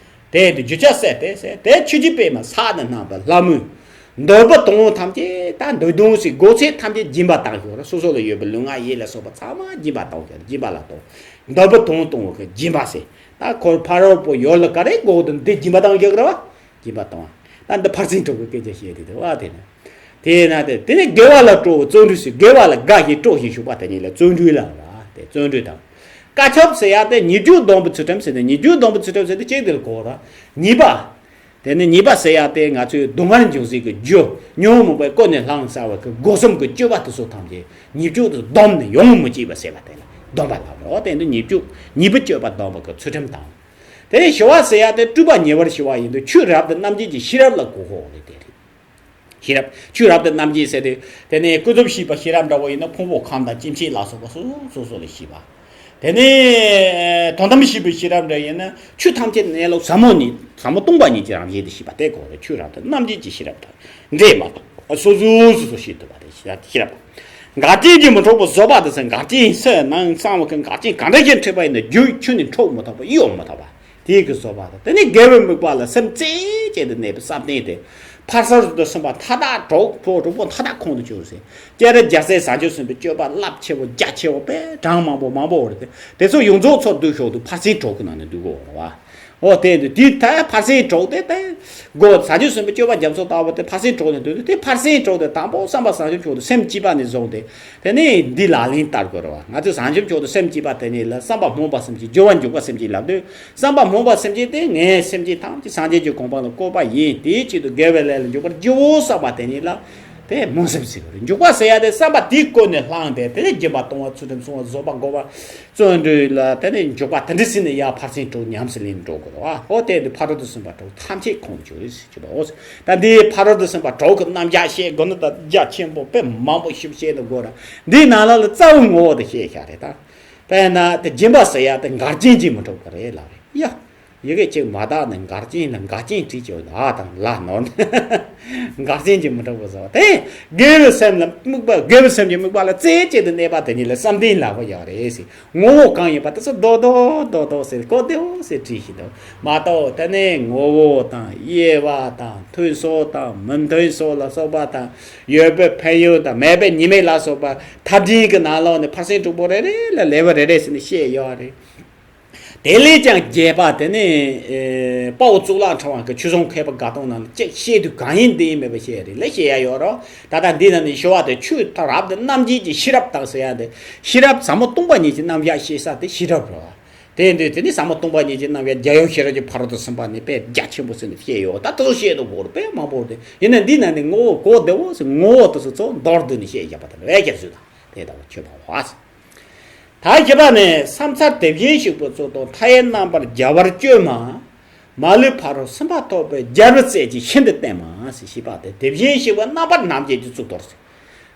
དེ་དུ་རྒྱུ་ཆ་གསེར་དེ་གསེར་དེ་ཆུ་སྐྱེས་པདྨ་ཕྱག་ཏུ་བསྣམས་པའི་ལྷ་མོས། འདོད་པ་དོན་ཐམས་ཅད་ད་འདོད་དོན་ཟེར་དགོས་ཚད་ཐམས་ཅད་སྦྱིན་པ་བཏང་ཞོར་སོ་སོ་ལ་ཡོད་པའི་ལུས་ངག་ཡིད་ལ་སོགས་པ་ཚང་མ་སྦྱིན་པ་བཏང་ཞོར་སྦྱིན་པ་ལ་གཏོང་། འདོད་པ་དོན་གཏོང་བ་གི་སྦྱིན་པ་ཟེར། ད་ཁོར་ཕ་རོལ་པོ་ཡོད་ལ་ག་རེ་དགོས་དོན་འདི་སྦྱིན་པ་བཏང་ཞོར་གི་རེད་བ། སྦྱིན་པ་བཏང་བ། ད་འདི་ཕར་ཕྱིན་དྲུག་གི་སྐད་ཆ་བཤད་དེ་དེ་བ་དེ་ནི། དེས་ན་དེ་དེ་ནི་དགེ་བ་ལ་སྤྲོ་བའི་བརྩོན་འགྲུས་ཟེར། དགེ་བ་ལ་དགའ་ཞིང་སྤྲོ་ཞིང་ཞུགས་པ་དེ་ཉིད་ལ་བརྩོན་འགྲུས་ལ་ར། དེ་བརྩོན་འགྲུས་དང་། དཀའ་ཁྱབ་ཟེར་ཡ་དེ་ཉེས་སྤྱོད་སྡོམ་པའི་ཚུལ་ཁྲིམས་ཟེར་ཏེ། ཉེས་སྤྱོད་སྡོམ་པའི་ཚུལ་ཁྲིམས་ཟེར་ཏེ་གཅིག་དེ་ལ་གོ་ར། ཉེས་པ། དེ་ནི་ཉེས་པ་ཟེར་ཡ་དེ་ང་ཚོའི་སྡུག་བསྔལ་འབྱུང་སའི་གི་རྒྱུ། ཉོན་མོངས་པའི་ཀུན་ནས་བསླངས་བསགས་པའི་གི་སྒོ་གསུམ་གྱི་སྤྱོད་པ་དེ་ཚོ་ཐམས་ཅད་ཉེས་སྤྱོད་དུ་བསྡོམས་ནས་ཡོང་མི་བྱེད་པ་ཟེར་བ་དེ་ལ་སྡོམ་པ་ལབ་རོ། དེ་ནི་ཉེས་སྤྱོད་ཉེས་པའི་སྤྱོད་པ་སྡོམ་པ་གི་ཚུལ་ཁྲིམས་དང་། དེ་ནས་ཞི་བ་ཟེར་ཡ་དེ་སྤྲོས་པ་ཉེ་བར་ཞི་བ་ཡིན་དུས་ཆོས་རབ་ཏུ་རྣམ་འབྱེད་ཀྱི་ཤེས་རབ་ལ་གོ་དགོས་རེད། དེ་རེད། ཤེས་རབ། ཆོས་རབ་ཏུ་རྣམ་འབྱེད་ཟེར་ཏེ། དེ་ནས་ཀུན་རྫོབ་ཤེས་པ་ཤེས་རབ་འདྲ་བོ་ཡིན་ན་ཕུང་པོ་ཁམས་དང་སྐྱེ་མཆེད་ལ་སོགས་པ་སོ་སོ་སོ་སོ་ལ་ཤེས་པ། དེ་ནས་དོན་དམ་བཞི་པའི་ཤེས་རབ་འདྲ་ཡིན་ན། ཆོས་ཐམས་ཅད་གནས་ལུགས་ཟབ་མོ་ཉིད། ཟབ་མོ་སྟོང་པ་ཉིད་ཀྱི་རང་བཞིན་དེ་ཤེས་པ་དེ་གོ་རེད། ཆོས་རང་དོན་རྣམ་འབྱེད་ཀྱི་ཤེས་རབ་དང་འདྲེས་མ་དང་། སོ་སོ་སོ་སོ་ཤེས་ཐུབ་པ་དེ་ཤེས་རབ། འགག་རྐྱེན་གྱིས་མི་འཕྲོག་པའི་བཟོད་པ་དེ་ཚེ། འགག་རྐྱེན་སེལ་ནང་གསང་བ་གི་འགག་རྐྱེན་གང་འདྲ་ཞིག་འཕྲད་པ་ཡིན་ན། རྒྱུ་ཁྱོན་ནས་འཕྲོག་མི་ཐུབ་པ། གཡོལ་མི་ཐུབ་པ། དེའི་གི་བཟོད་པ་དང་། དེ་ནས་དགེ་བའི་དམིགས་པ་ལ་སེམས་རྩེ་གཅིག་ཏུ་གནས་པའི་བསམ་གཏན་དེ། ཕར་ཕྱིན་དྲུག་ཏུ་སོན་པ་མཐའ་དག་གྲོགས་པོ་གྲོགས་པོ་མཐའ་དག་ཁོང་དུ་ཆུད་ཟེར། སྤྱིར་རྒྱལ་སྲས་བྱང་ཆུབ་སེམས་དཔའི་སྤྱོད་པ་རླབས་ཆེ་བོ་རྒྱ་ཆེ་བོ་དཔེ་གྲངས་མང་པོ་མང་པོ་ཡོད་རེད། དེ་ཚོ་ཡོངས་རྫོགས་ཚུར་བསྡུ་ཆོག་དུས་ཕར་ཕྱིན་དྲུག་གི་ནང་ནས་བསྡུ་དགོས་རེད་བ། འོ་དེ་འདུག་དེ་ལྟར་ཕར་ཕྱིན་དྲུག་དེ་ལྟར་སྒོ་བྱང་ཆུབ་སེམས་དཔའི་སྤྱོད་པ་རྒྱ་མཚོ་ལྟ་བུ་དེ་ཕར་ཕྱིན་དྲུག་ནས་བསྡུས་ཏེ། དེ་ཕར་ཕྱིན་དྲུག་དེ་དང་པོ་བསམ་པ་བྱང་ཆུབ་མཆོག་ཏུ་སེམས་བསྐྱེད་པ་ནས་བཟུང་སྟེ། དེ་ནས་འདི་ལག་ལེན་བསྟར་དགོས་རེད་བ། ང་ཚོས་བྱང་ཆུབ་མཆོག་ཏུ་སེམས་བསྐྱེད་པ་དེ་ཉིད་ལ་བསམ་པ་སྨོན་པ་སེམས་བསྐྱེད། སྦྱོར་བ་འཇུག་པ་སེམས་བསྐྱེད་ལབ་དུས། བསམ་པ་སྨོན་པ་སེམས་བསྐྱེད་དེ་ངས་སེམས་ཅན་ཐམས་ཅད་སངས་རྒྱས་ཀྱི་གོ་འཕང་ལ་བཀོད་པ་ཡིན། དེའི་ཆེད་དུ་དགེ་བའི་ལས་ལ་འཇུག་པར་བགྱིའོ་བསམ་པ་དེ་ཉིད་ལ་དེ་སྨོན་སེམས་ཟེར་བ་རེད། འཇུག་པ་ཟེར་ཡ་དེ་བསམ་པ་དེའི་ཀུན་ནས་བསླངས་ཏེ། དེ་ནས་སྦྱིན་པ་གཏོང་བ་ཚུལ་ཁྲིམས་སྲུང་བ་བཟོད་པ་བསྔོ་བ་བརྩོན་འགྲུས་ལ་དེ་ནས་འཇུག་པ་དེ་འདྲ་ཟེར་ནས་ཡར་ཕར་ཕྱིན་དྲུག་ཉམས་སུ་ལེན་འགྲོ་དགོས་རེད་བ། ཨོ་དེ་འདི་ཕ་རོལ་ཏུ་སོན་པ་དྲུག་ཐམས་ཅད་ཁོང་ཆུད་ཟེར་གྱི་བ། ཨོ་ད་འདི་ཕ་རོལ་ཏུ་སོན་པ་དྲུག་གི་རྣམ་གཞག་བཤད་དགོས་ན་ད་རྒྱ་ཆེན་པོ་དཔེ་མང་པོ་ཞིག་བཤད་དུ་དགོས་ར། འདིའི་ནང་ལ་ལ་རྩ་བའི་ངོ་བོ་དེ་བཤད་བཞག་རེད་ད། དཔེར་ན་དེ་སྦྱིན་པ་ཟེར་ཡ་དེ་འགལ་རྐྱེན་གྱིས་མི་འཕྲོག་པ་རེད་ལབ་རེད་ཡ། ཡི་གེ་གཅིག་མ་དག་ནས་འགལ་རྐྱེན་ལ་འགལ་རྐྱེན་བྲིས་ཀྱི་ཡོད། ཨ་དང་ལ་ནོར་ནས་འགལ་རྐྱེན་གྱིས་མི་འཕྲོག་པ་ཟེར་བ་དེ། དགེ་བའི་སེམས་ལ་དམིགས་པ། དགེ་བའི་སེམས་ཀྱི་དམིགས་པ་ལ་རྩེ་གཅིག་ཏུ་གནས་པ་དེ་ཉིད་ལ་བསམ་གཏན་ལབ་པ་ཡོད་རེད་ཟེར། ངོ་བོ་གང་ཡིན་པ་དེ་ཚོ་རྡོག་རྡོག་རྡོག་རྡོག་ཟེར་གོ་བདེ་བོ་ཟེར་བྲིས་ཤིག་འདུག་མ་གཏོགས་དེ་ནས་ངོ་བོ་དང་དབྱེ་བ་དང་མཐུན་ཕྱོགས་དང་མི་མཐུན་ཕྱོགས་ལ་སོགས་པ་དང་། ཡོད་པའི་ཕན་ཡོན་དང་མེད་པའི་ཉེས་དམིགས་ལ་སོགས་པ་ཐབས་འདྲེན་གྱི་ནང་ལོགས་ནས་ཕར་ཕྱིན་དྲུག་པོ་རེ་རེ་ལ་ལེའུ་རེ་རེ་ཟེར་ནས་བཤད་ཡོད་རེད། དེ་ལས་ཀྱང་རྒྱས་པ་དེ་ནི་ཨེ་དཔའ་བོ་གཙུག་ལག་ཕྲེང་བ་གི་ཆོས་སྲུང་མཁས་པ་དགའ་སྟོན་ནང་ལ་གཅིག་བཤད་དུས་གང་ཡིན་དེ་ཡིན་མེད་པ་བཤད་རེད་ལ་བཤད་ཡ་ཡོད་རོ། ད་ལྟ་འདི་ནང་ནས་ཞུ་བ་དེ་ཆོས་ཐ་རབ་དེ་རྣམ་འབྱེད་ཀྱི་ཤེས་རབ་དང་ཟེར་ཡ་དེ། ཤེས་རབ་ཟབ་མོ་སྟོང་པ་ཉིད་ཀྱི་རྣམ་གཞག་བཤད་ས་དེ་ཤེས་རབ་རེད་བ། དེ་འདི་དེ་ནི་ཟབ་མོ་སྟོང་པ་ཉིད་ཀྱི་རྣམ་གཞག་རྒྱལ་ཡུམ་ཤེས་རབ་ཀྱི་ཕ་རོལ་ཏུ་སོན་པ་ནི་དཔེ་རྒྱ་ཆེན་པོ་ཟེར་ནས་བཤད་ཡོད། ད་དེ་ཚོ་བཤད་དུ་དགོས་རེད་དཔེ་མང་པོ་རེད། ཡིན་ན་འདི་ནང་ནས་ངོ་བོ་གོ་བདེ་བོ་ཟེར་ངོ་བོ་དེ་ཚོ་ཚོ་མདོར་བསྡུས་ནས་བཤད་བཞག་པ་དང་བས་ཀྱང་བཟོས་དང་དེ་ལྟ་བུ་ཆོས་པ་བ། ད་བཞི་པ་ནི་བསམ་ཚར་དེ་བཞིན་གཤེགས་པའི་གཙུག་ཏོར་མཐའ་ཡས་རྣམ་པར་རྒྱལ་བར་སྤྱོད་མ། མ་ལུས་ཕ་རོལ་ཕྱིན་པ་ཐོབ་པའི་རྒྱལ་བའི་སྲས་ཀྱིས་ཤིན་ཏུ་བསྟེན་མ་ཟེར། བཞི་པ་དེ་དེ་བཞིན་གཤེགས་པའི་རྣམ་པར་སྣང་མཛད་ཀྱི་གཙུག་ཏོར་ཟེར།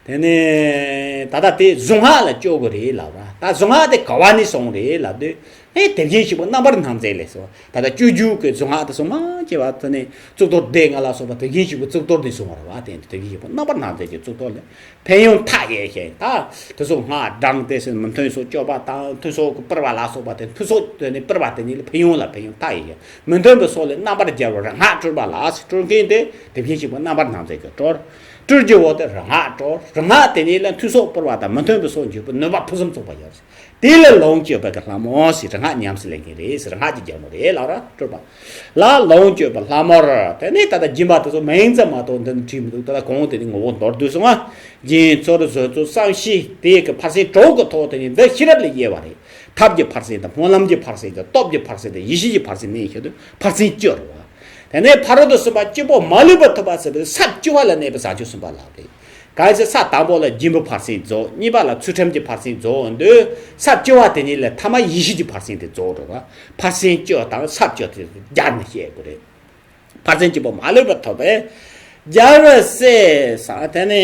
དེ་ནས་ད་ལྟ་དེ་གཟུངས་སྔགས་ལ་སྤྱོད་དགོས་རེད་ལབ་ར། ད་གཟུངས་སྔགས་དེ་ག་བ་ནས་བྱུང་རེད་ལབ་དུས། ཨེ་དེ་བཞིན་གཤེགས་པའི་རྣམ་པར་སྣང་མཛད་ལས་སོ། ད་ལྟ་སྤྱོད་འཇུག་གི་གཟུངས་སྔགས་དེ་ཚོ་མང་ཆེ་བ་དེ་ནས་གཙུག་ཏོར་སྡེ་ལྔ་ལ་སོགས་པ་དེ་བཞིན་གཤེགས་པའི་གཙུག་ཏོར་ནས་བྱུང་བ་རེད་བ། དེ་དེ་བཞིན་གཤེགས་པའི་རྣམ་པར་སྣང་མཛད་ཀྱི་གཙུག་ཏོར་ལས། ཕན་ཡོན་མཐའ་ཡས་ཤིང་། ད་དེ་ཚོ་སྔགས་བགྲང་སྟེ་ཟེར་མི་མཐུན་ཕྱོགས་སྤྱོད་པ་དང་མཐུན་ཕྱོགས་ཀྱི་སྤེལ་བ་ལ་སོགས་པ་དེ། མཐུན་ཕྱོགས་དེ་ནི་སྤེལ་བ་དེ་ཉིད་ལ་ཕན་ཡོན་ལ་ཕན་ཡོན་མཐའ་ཡས་ཤིང་། མི་མཐུན་པའི་ཕྱོགས་ལས་རྣམ་པར་རྒྱལ་བའི་རིག་སྔགས་སྤྲུལ་པ་ལ་ཟེར། སྤྲུལ་མཁན་དེ་དེ་བཞིན་གཤེགས་པའི་རྣམ་པར་སྣང་མཛད་ཀྱིས་སྤྲུལ། སྤྲུལ་གྱི་འོག་ཏུ་རིག་སྔགས་སྤྲུལ། རིག་སྔགས་དེ་ཉིད་ལ་མཐུན་ཕྱོགས་སྤེལ་བ་དང་མི་མཐུན་པའི་ཕྱོགས་འཇུག་པའི་ནུས་པ་ཕུན་སུམ་ཚོགས་པ་ཡོད། དེ་ལ་ལོངས་སྤྱོད་པའི་གི་ལྷ་མོ་ཟེར། རིག་སྔགས་ཉམས་སུ་ལེན་མཁན་རེད་ཟེར། རིག་སྔགས་ཀྱི་རྒྱལ་མོ་རེད་ལབ་ར། སྤྲུལ་པ་ལ་ལོངས་སྤྱོད་པའི་ལྷ་མོར། དེ་ནས་ད་ལྟ་སྦྱིན་པ་དེ་ཚོ་མིང་ཙམ་མ་གཏོགས་འདི་ནི་བྲིས་མི་འདུག་ད་ལྟ་གོང་དེ་ནི་ངོ་བོ་མདོར་བསྡུས་སོང་ང་། སྦྱིན་ཚོར་བཟོད་ཚོར་བསམ་ཤེས་དེ་གི་ཕར་ཕྱིན་དྲུག་གི་ཐོག་དེ་ནི་འདི་ཤེས་རབ་ལ་དབྱེ་བ་རེད། ཐབས་ཀྱི་ཕར་ཕྱིན་དང་སྨོན་ལམ་གྱི་ཕར་ཕྱིན་དང་སྟོབས་ཀྱི་ཕར་ཕྱིན་དང་ཡེ་ཤེས་ཀྱི་ཕར་ཕྱིན་གནས་བཤད་དུས་ཕར་ཕྱིན་བཅུ་རེད་བ། དེ་ནས་ཕ་རོལ་ཏུ་སོན་པ་གཅིག་པོ་མ་ལུས་པ་ཐོབ་པ་ཟེར་བའི་ས་བཅུ་པ་ལ་གནས་པའི་བྱང་ཆུབ་སེམས་དཔའ་ལ་རེད། གལ་སྲིད་ས་དང་པོ་ལ་སྦྱིན་པའི་ཕར་ཕྱིན་རྫོགས། གཉིས་པ་ལ་ཚུལ་ཁྲིམས་ཀྱི་ཕར་ཕྱིན་རྫོགས་འོང་དུས། ས་བཅུ་པ་དེ་ཉིད་ལ་ཐ་མ་ཡེ་ཤེས་ཀྱི་ཕར་ཕྱིན་དེ་རྫོགས་འགྲོ་བ། ཕར་ཕྱིན་བཅུ་དང་ས་བཅུ་དེ་སྦྱར་ནས་བཤད་དགོས་རེད། ཕར་ཕྱིན་གཅིག་པོ་མ་ལུས་པ་ཐོབ་པས། རྒྱལ་བའི་སྲས་ས་དེ་ནས་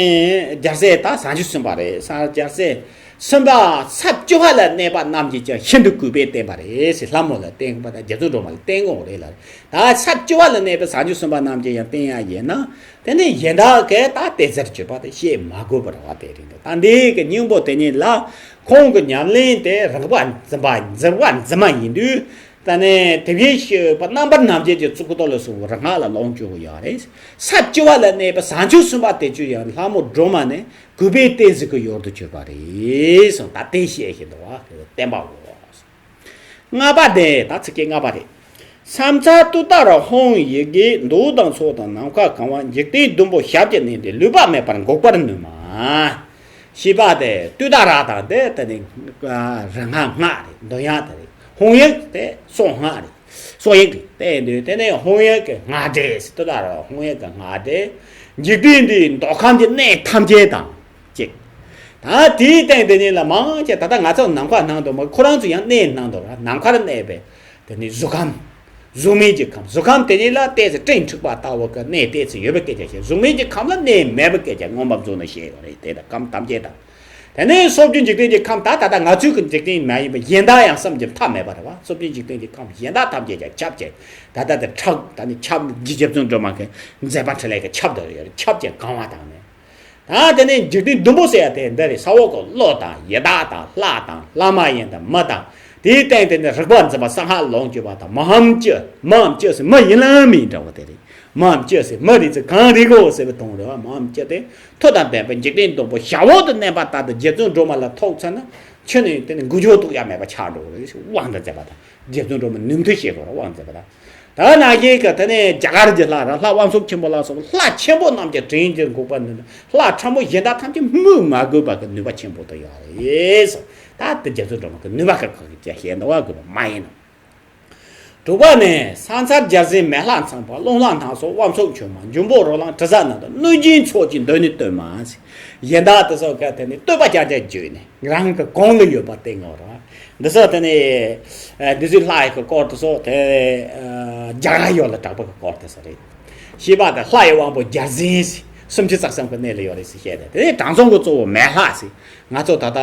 རྒྱལ་སྲས་ད་བྱང་ཆུབ་སེམས་དཔའ་རེད། ས་རྒྱལ་སྲས་སེམས་དཔའ་ས་བཅུ་པ་ལ་གནས་པ་རྣམས་ཀྱིས་ཀྱང་ཤིན་ཏུ་གུས་པས་བསྟེན་པ་རེད་ཟེར། ལྷ་མོ་ལ་བསྟེན་པ་དང་རྒྱ་མཚོ་སྒྲོལ་མ་ལ་བསྟེན་དགོས་རེད་ལ། ད་ས་བཅུ་པ་ལ་གནས་པའི་བྱང་ཆུབ་སེམས་དཔའ་རྣམས་ཀྱིས་ཡང་བསྟེན་ཡ་ཡིན་ན། དེ་ནས་གཞན་དག་གིས་ད་བསྟེན་ཟེར་གྱུར་པ་དེ་བཤད་མ་དགོས་པ་རེད་བ། དེ་རིང་དུ་ད་འདི་གི་སྙིང་པོ་དེ་ཉིད་ལ་ཁོང་གི་ཉམས་ལེན་དེ་རིག་པ་འཛིན་པ་འཛིན་པ་འཛིན་མ་ཡིན་དུས། ད་ནས་དེ་བཞིན་གཤེགས་པ་རྣམ་པར་སྣང་མཛད་ཀྱི་གཙུག་ཏོར་ལ་སོགས་པའི་རིག་སྔགས་ལ་ལོངས་སྤྱོད་དགོས་ཡོད་རེད། ས་བཅུ་པ་ལ་གནས་པའི་བྱང་ཆུབ་སེམས་དཔའ་དེ་ཚོས་ཡང་ལྷ་མོ་སྒྲོལ་མ་ནི་གུས་པས་བསྟེན་ཟེར་གྱི་ཡོད་དུ་གྱུར་པ་རེད་གསུངས། ད་དེ་བཤད་བཞིན་དུ་བ་བསྟན་པའོ། ལྔ་པ་དེ་ད་ཚིག་གི་ལྔ་པ་རེད། ཕྱག་འཚལ་ཏུཏྟཱ་ར་ཧཱུྃ། ཡི་གེ་མདོག་དང་ཚོགས་དང་ནམ་མཁའ་གང་བ། འཇིག་རྟེན་བདུན་པོ་ཞབས་ཀྱིས་མནན་ཏེ། ལུས་པ་མེད་པར་འགུགས་པར་ནུས་མ། བཞི་པ་དེ་ཏུཏྟཱ་ར་དང་དེ་དེ་ནི་རིག་སྔགས་ལྔ་རེད། འདོན་ཡག་དེ་རེད། ཧཱུྃ་ཡིག་དེ་གསུང་སྔགས་རེད། གསུང་ཡིག་རེད། དེ་འདུག་དེ་ནས་ཧཱུྃ་ཡིག་གི་སྔགས་སྒྲས། ཏུཏྟཱ་ར་ཧཱུྃ་ཡིག་གི་སྔགས་སྒྲས། འཇིག་རྟེན་འདིའི་མདོ་ཁམས་ཀྱི་གནས་ཐམས་ཅད་དང་གཅིག་ད་དེའི་སྟེང་དེ་ཉིད་ལ་མང་ཆེ་ད་ལྟ་ང་ཚོ་ནམ་མཁའ་སྣང་དུ་མ། ཁོ་རང་ཚོ་ཡང་གནས་སྣང་དུ་ར། ནམ་མཁར་གནས་པའི་དེ་ནི་གཟུགས་ཁམས། གཟུགས་མེད་ཀྱི་ཁམས། གཟུགས་ཁམས་དེ་ཉིད་ལ་ཏོག་ཙམ་སྤྲིན་འཁྲིགས་པ་ལྟ་བུ་གི་གནས་ཏོག་ཙམ་ཡོད་པའི་སྐད་ཆ་བཤད། གཟུགས་མེད་ཀྱི་ཁམས་ལ་གནས་མེད་པའི་སྐད་ཆ་མངོན་པར་རྫོགས་ནས་བཤད་ཡོད་རེད། དེ་དག་ཁམས་ཐམས་ཅད་དང་ དེ་ནས་སོ་བརྒྱད་འཇིག་རྟེན་གྱི་ཁམས་ད་ད་ལྟ་ང་ཚོའི་གི་འཇིག་རྟེན་མ་ཡིན་པ་གཞན་དག་ཡང་བསམ་གྱིས་མཐའ་མེད་པ་རེད་བ། སོ་བརྒྱད་འཇིག་རྟེན་གྱི་ཁམས་གཞན་དག་ཐམས་ཅད་ཀྱང་ཁྱབ་ཀྱི། ད་ལྟ་དེ་ཁྲག་ད་ནི་ཁྱབ་རྗེ་རྗེ་བཙུན་སྒྲོལ་མ་གི་མཛད་པ་འཕྲིན་ལས་ཀྱི་ཁྱབ་ཏུ་ཡོད། ཁྱབ་ཀྱི་གང་བ་དང་ནི། ད་དེ་ནས་འཇིག་རྟེན་བདུན་པོ་ཟེར་ཡ་དེ་འདི་རེད། ས་འོག་གི་ཀླུ་དང་ཡི་དྭགས་དང་ལྷ་དང་ལྷ་མ་ཡིན་དང་མི་དང་། དེའི་སྟེང་དེ་ནས་རིག་པ་འཛིན་པ་གསང་སྔགས་ལོངས་སྤྱོད་པ་དང་། མའམ་ཅི། མའམ་ཅི་ཟེར་མི་ཡིན་ལ་མིན་འདྲ་བོ་དེ་རེད། མའམ་ཅི་ཟེར་མི་རེད་ཟེར་གང་རེད་གོ་ཟེར་བའི་དོན་རེད་བ། མའམ་ཅི་དེ་མཐུ་དང་ལྡན་པའི་འཇིག་རྟེན་བདུན་པོ་ཞབས་འོག་ཏུ་གནས་པ་ལྟར་དུ་རྗེ་བཙུན་སྒྲོལ་མ་ལ་ཐུག་ཚར་ན་ཁྱོད་ནི་དེ་ནི་འགུལ་སྐྱོད་གཏོང་ཡ་མེད་པ་ཆགས་འགྲོ་གི་རེད། དབང་དུ་མཛད་པ་དང་། རྗེ་བཙུན་སྒྲོལ་མ་ནུས་མཐུ་བྱེད་དགོས་རེད། དབང་མཛད་པ་དང་། ད་ནང་བཞིན་གྱི་དེ་ནས་རྒྱ་གར་གྱི་ལྷ་ར་ལྷ་དབང་ཕྱུག་ཆེན་པོ་ལ་སོགས་ལྷ་ཆེན་པོ་རྣམས་ཀྱི་དྲིན་གྱིས་འགུགས་པ་ནི་ལྷ་ཕྲ་མོ་གཞན་དག་ཐམས་ཅད་སྨོས་མ་དགོས་པ་གི་ནུས་པ་ཆེན་པོ་དུ་ཡོད་རེད། ད་དེ་རྗེ་བཙུན་སྒྲོལ་མ་གི་ནུས་པ་ཁག་ཁག་གི་བཤད་འདུག་བ། དགོས་པ་མ་ཡིན་ནམ། དྲུག་པ་ནི་ས་མཚར་རྒྱལ་མཚན་མེ་ལྷ་ཚངས་པ། རླུང་ལྷ་སྣ་ཚོགས་དབང་ཕྱུག་མཆོད་མ། འབྱུང་པོ་རོ་ལངས་དྲི་ཟ་རྣམས་དང་། གནོད་སྦྱིན་ཚོགས་ཀྱིས་མདུན་ནས་བསྟོད་མ་ཟེར། གཞན་དག་དེ་ཚོ་ག་དེ་ནི་བསྟོད་པ་རྐྱང་རྐྱང་བརྗོད་ནས་རང་གི་གོང་ལ་ཡོད་པ་བསྟན་ངོ་ར། འདི་ཚོ་དེ་ནི་འདི་ཚོའི་ལྷ་ཡི་གི་སྐོར་དེ་ཚོ་དེ་རྒྱ་གར་ཡོད་ལ་གྲགས་པ་གི་སྐོར་དེ་ཚོ་རེད། ཤེས་པ་དང་ལྷ་ཡི་དབང་པོ་རྒྱལ་མཚན་ཟེར་སུམ་ཅུ་རྩ་གསུམ་གི་གནས་ལ་ཡོད་རེད་ཟེར་བཤད་དེ། དེ་ནི་དྲང་སྲོང་གི་གཙོ་བོ་མེ་ལྷ་ཟེར། ང་ཚོ་ད་ལྟ་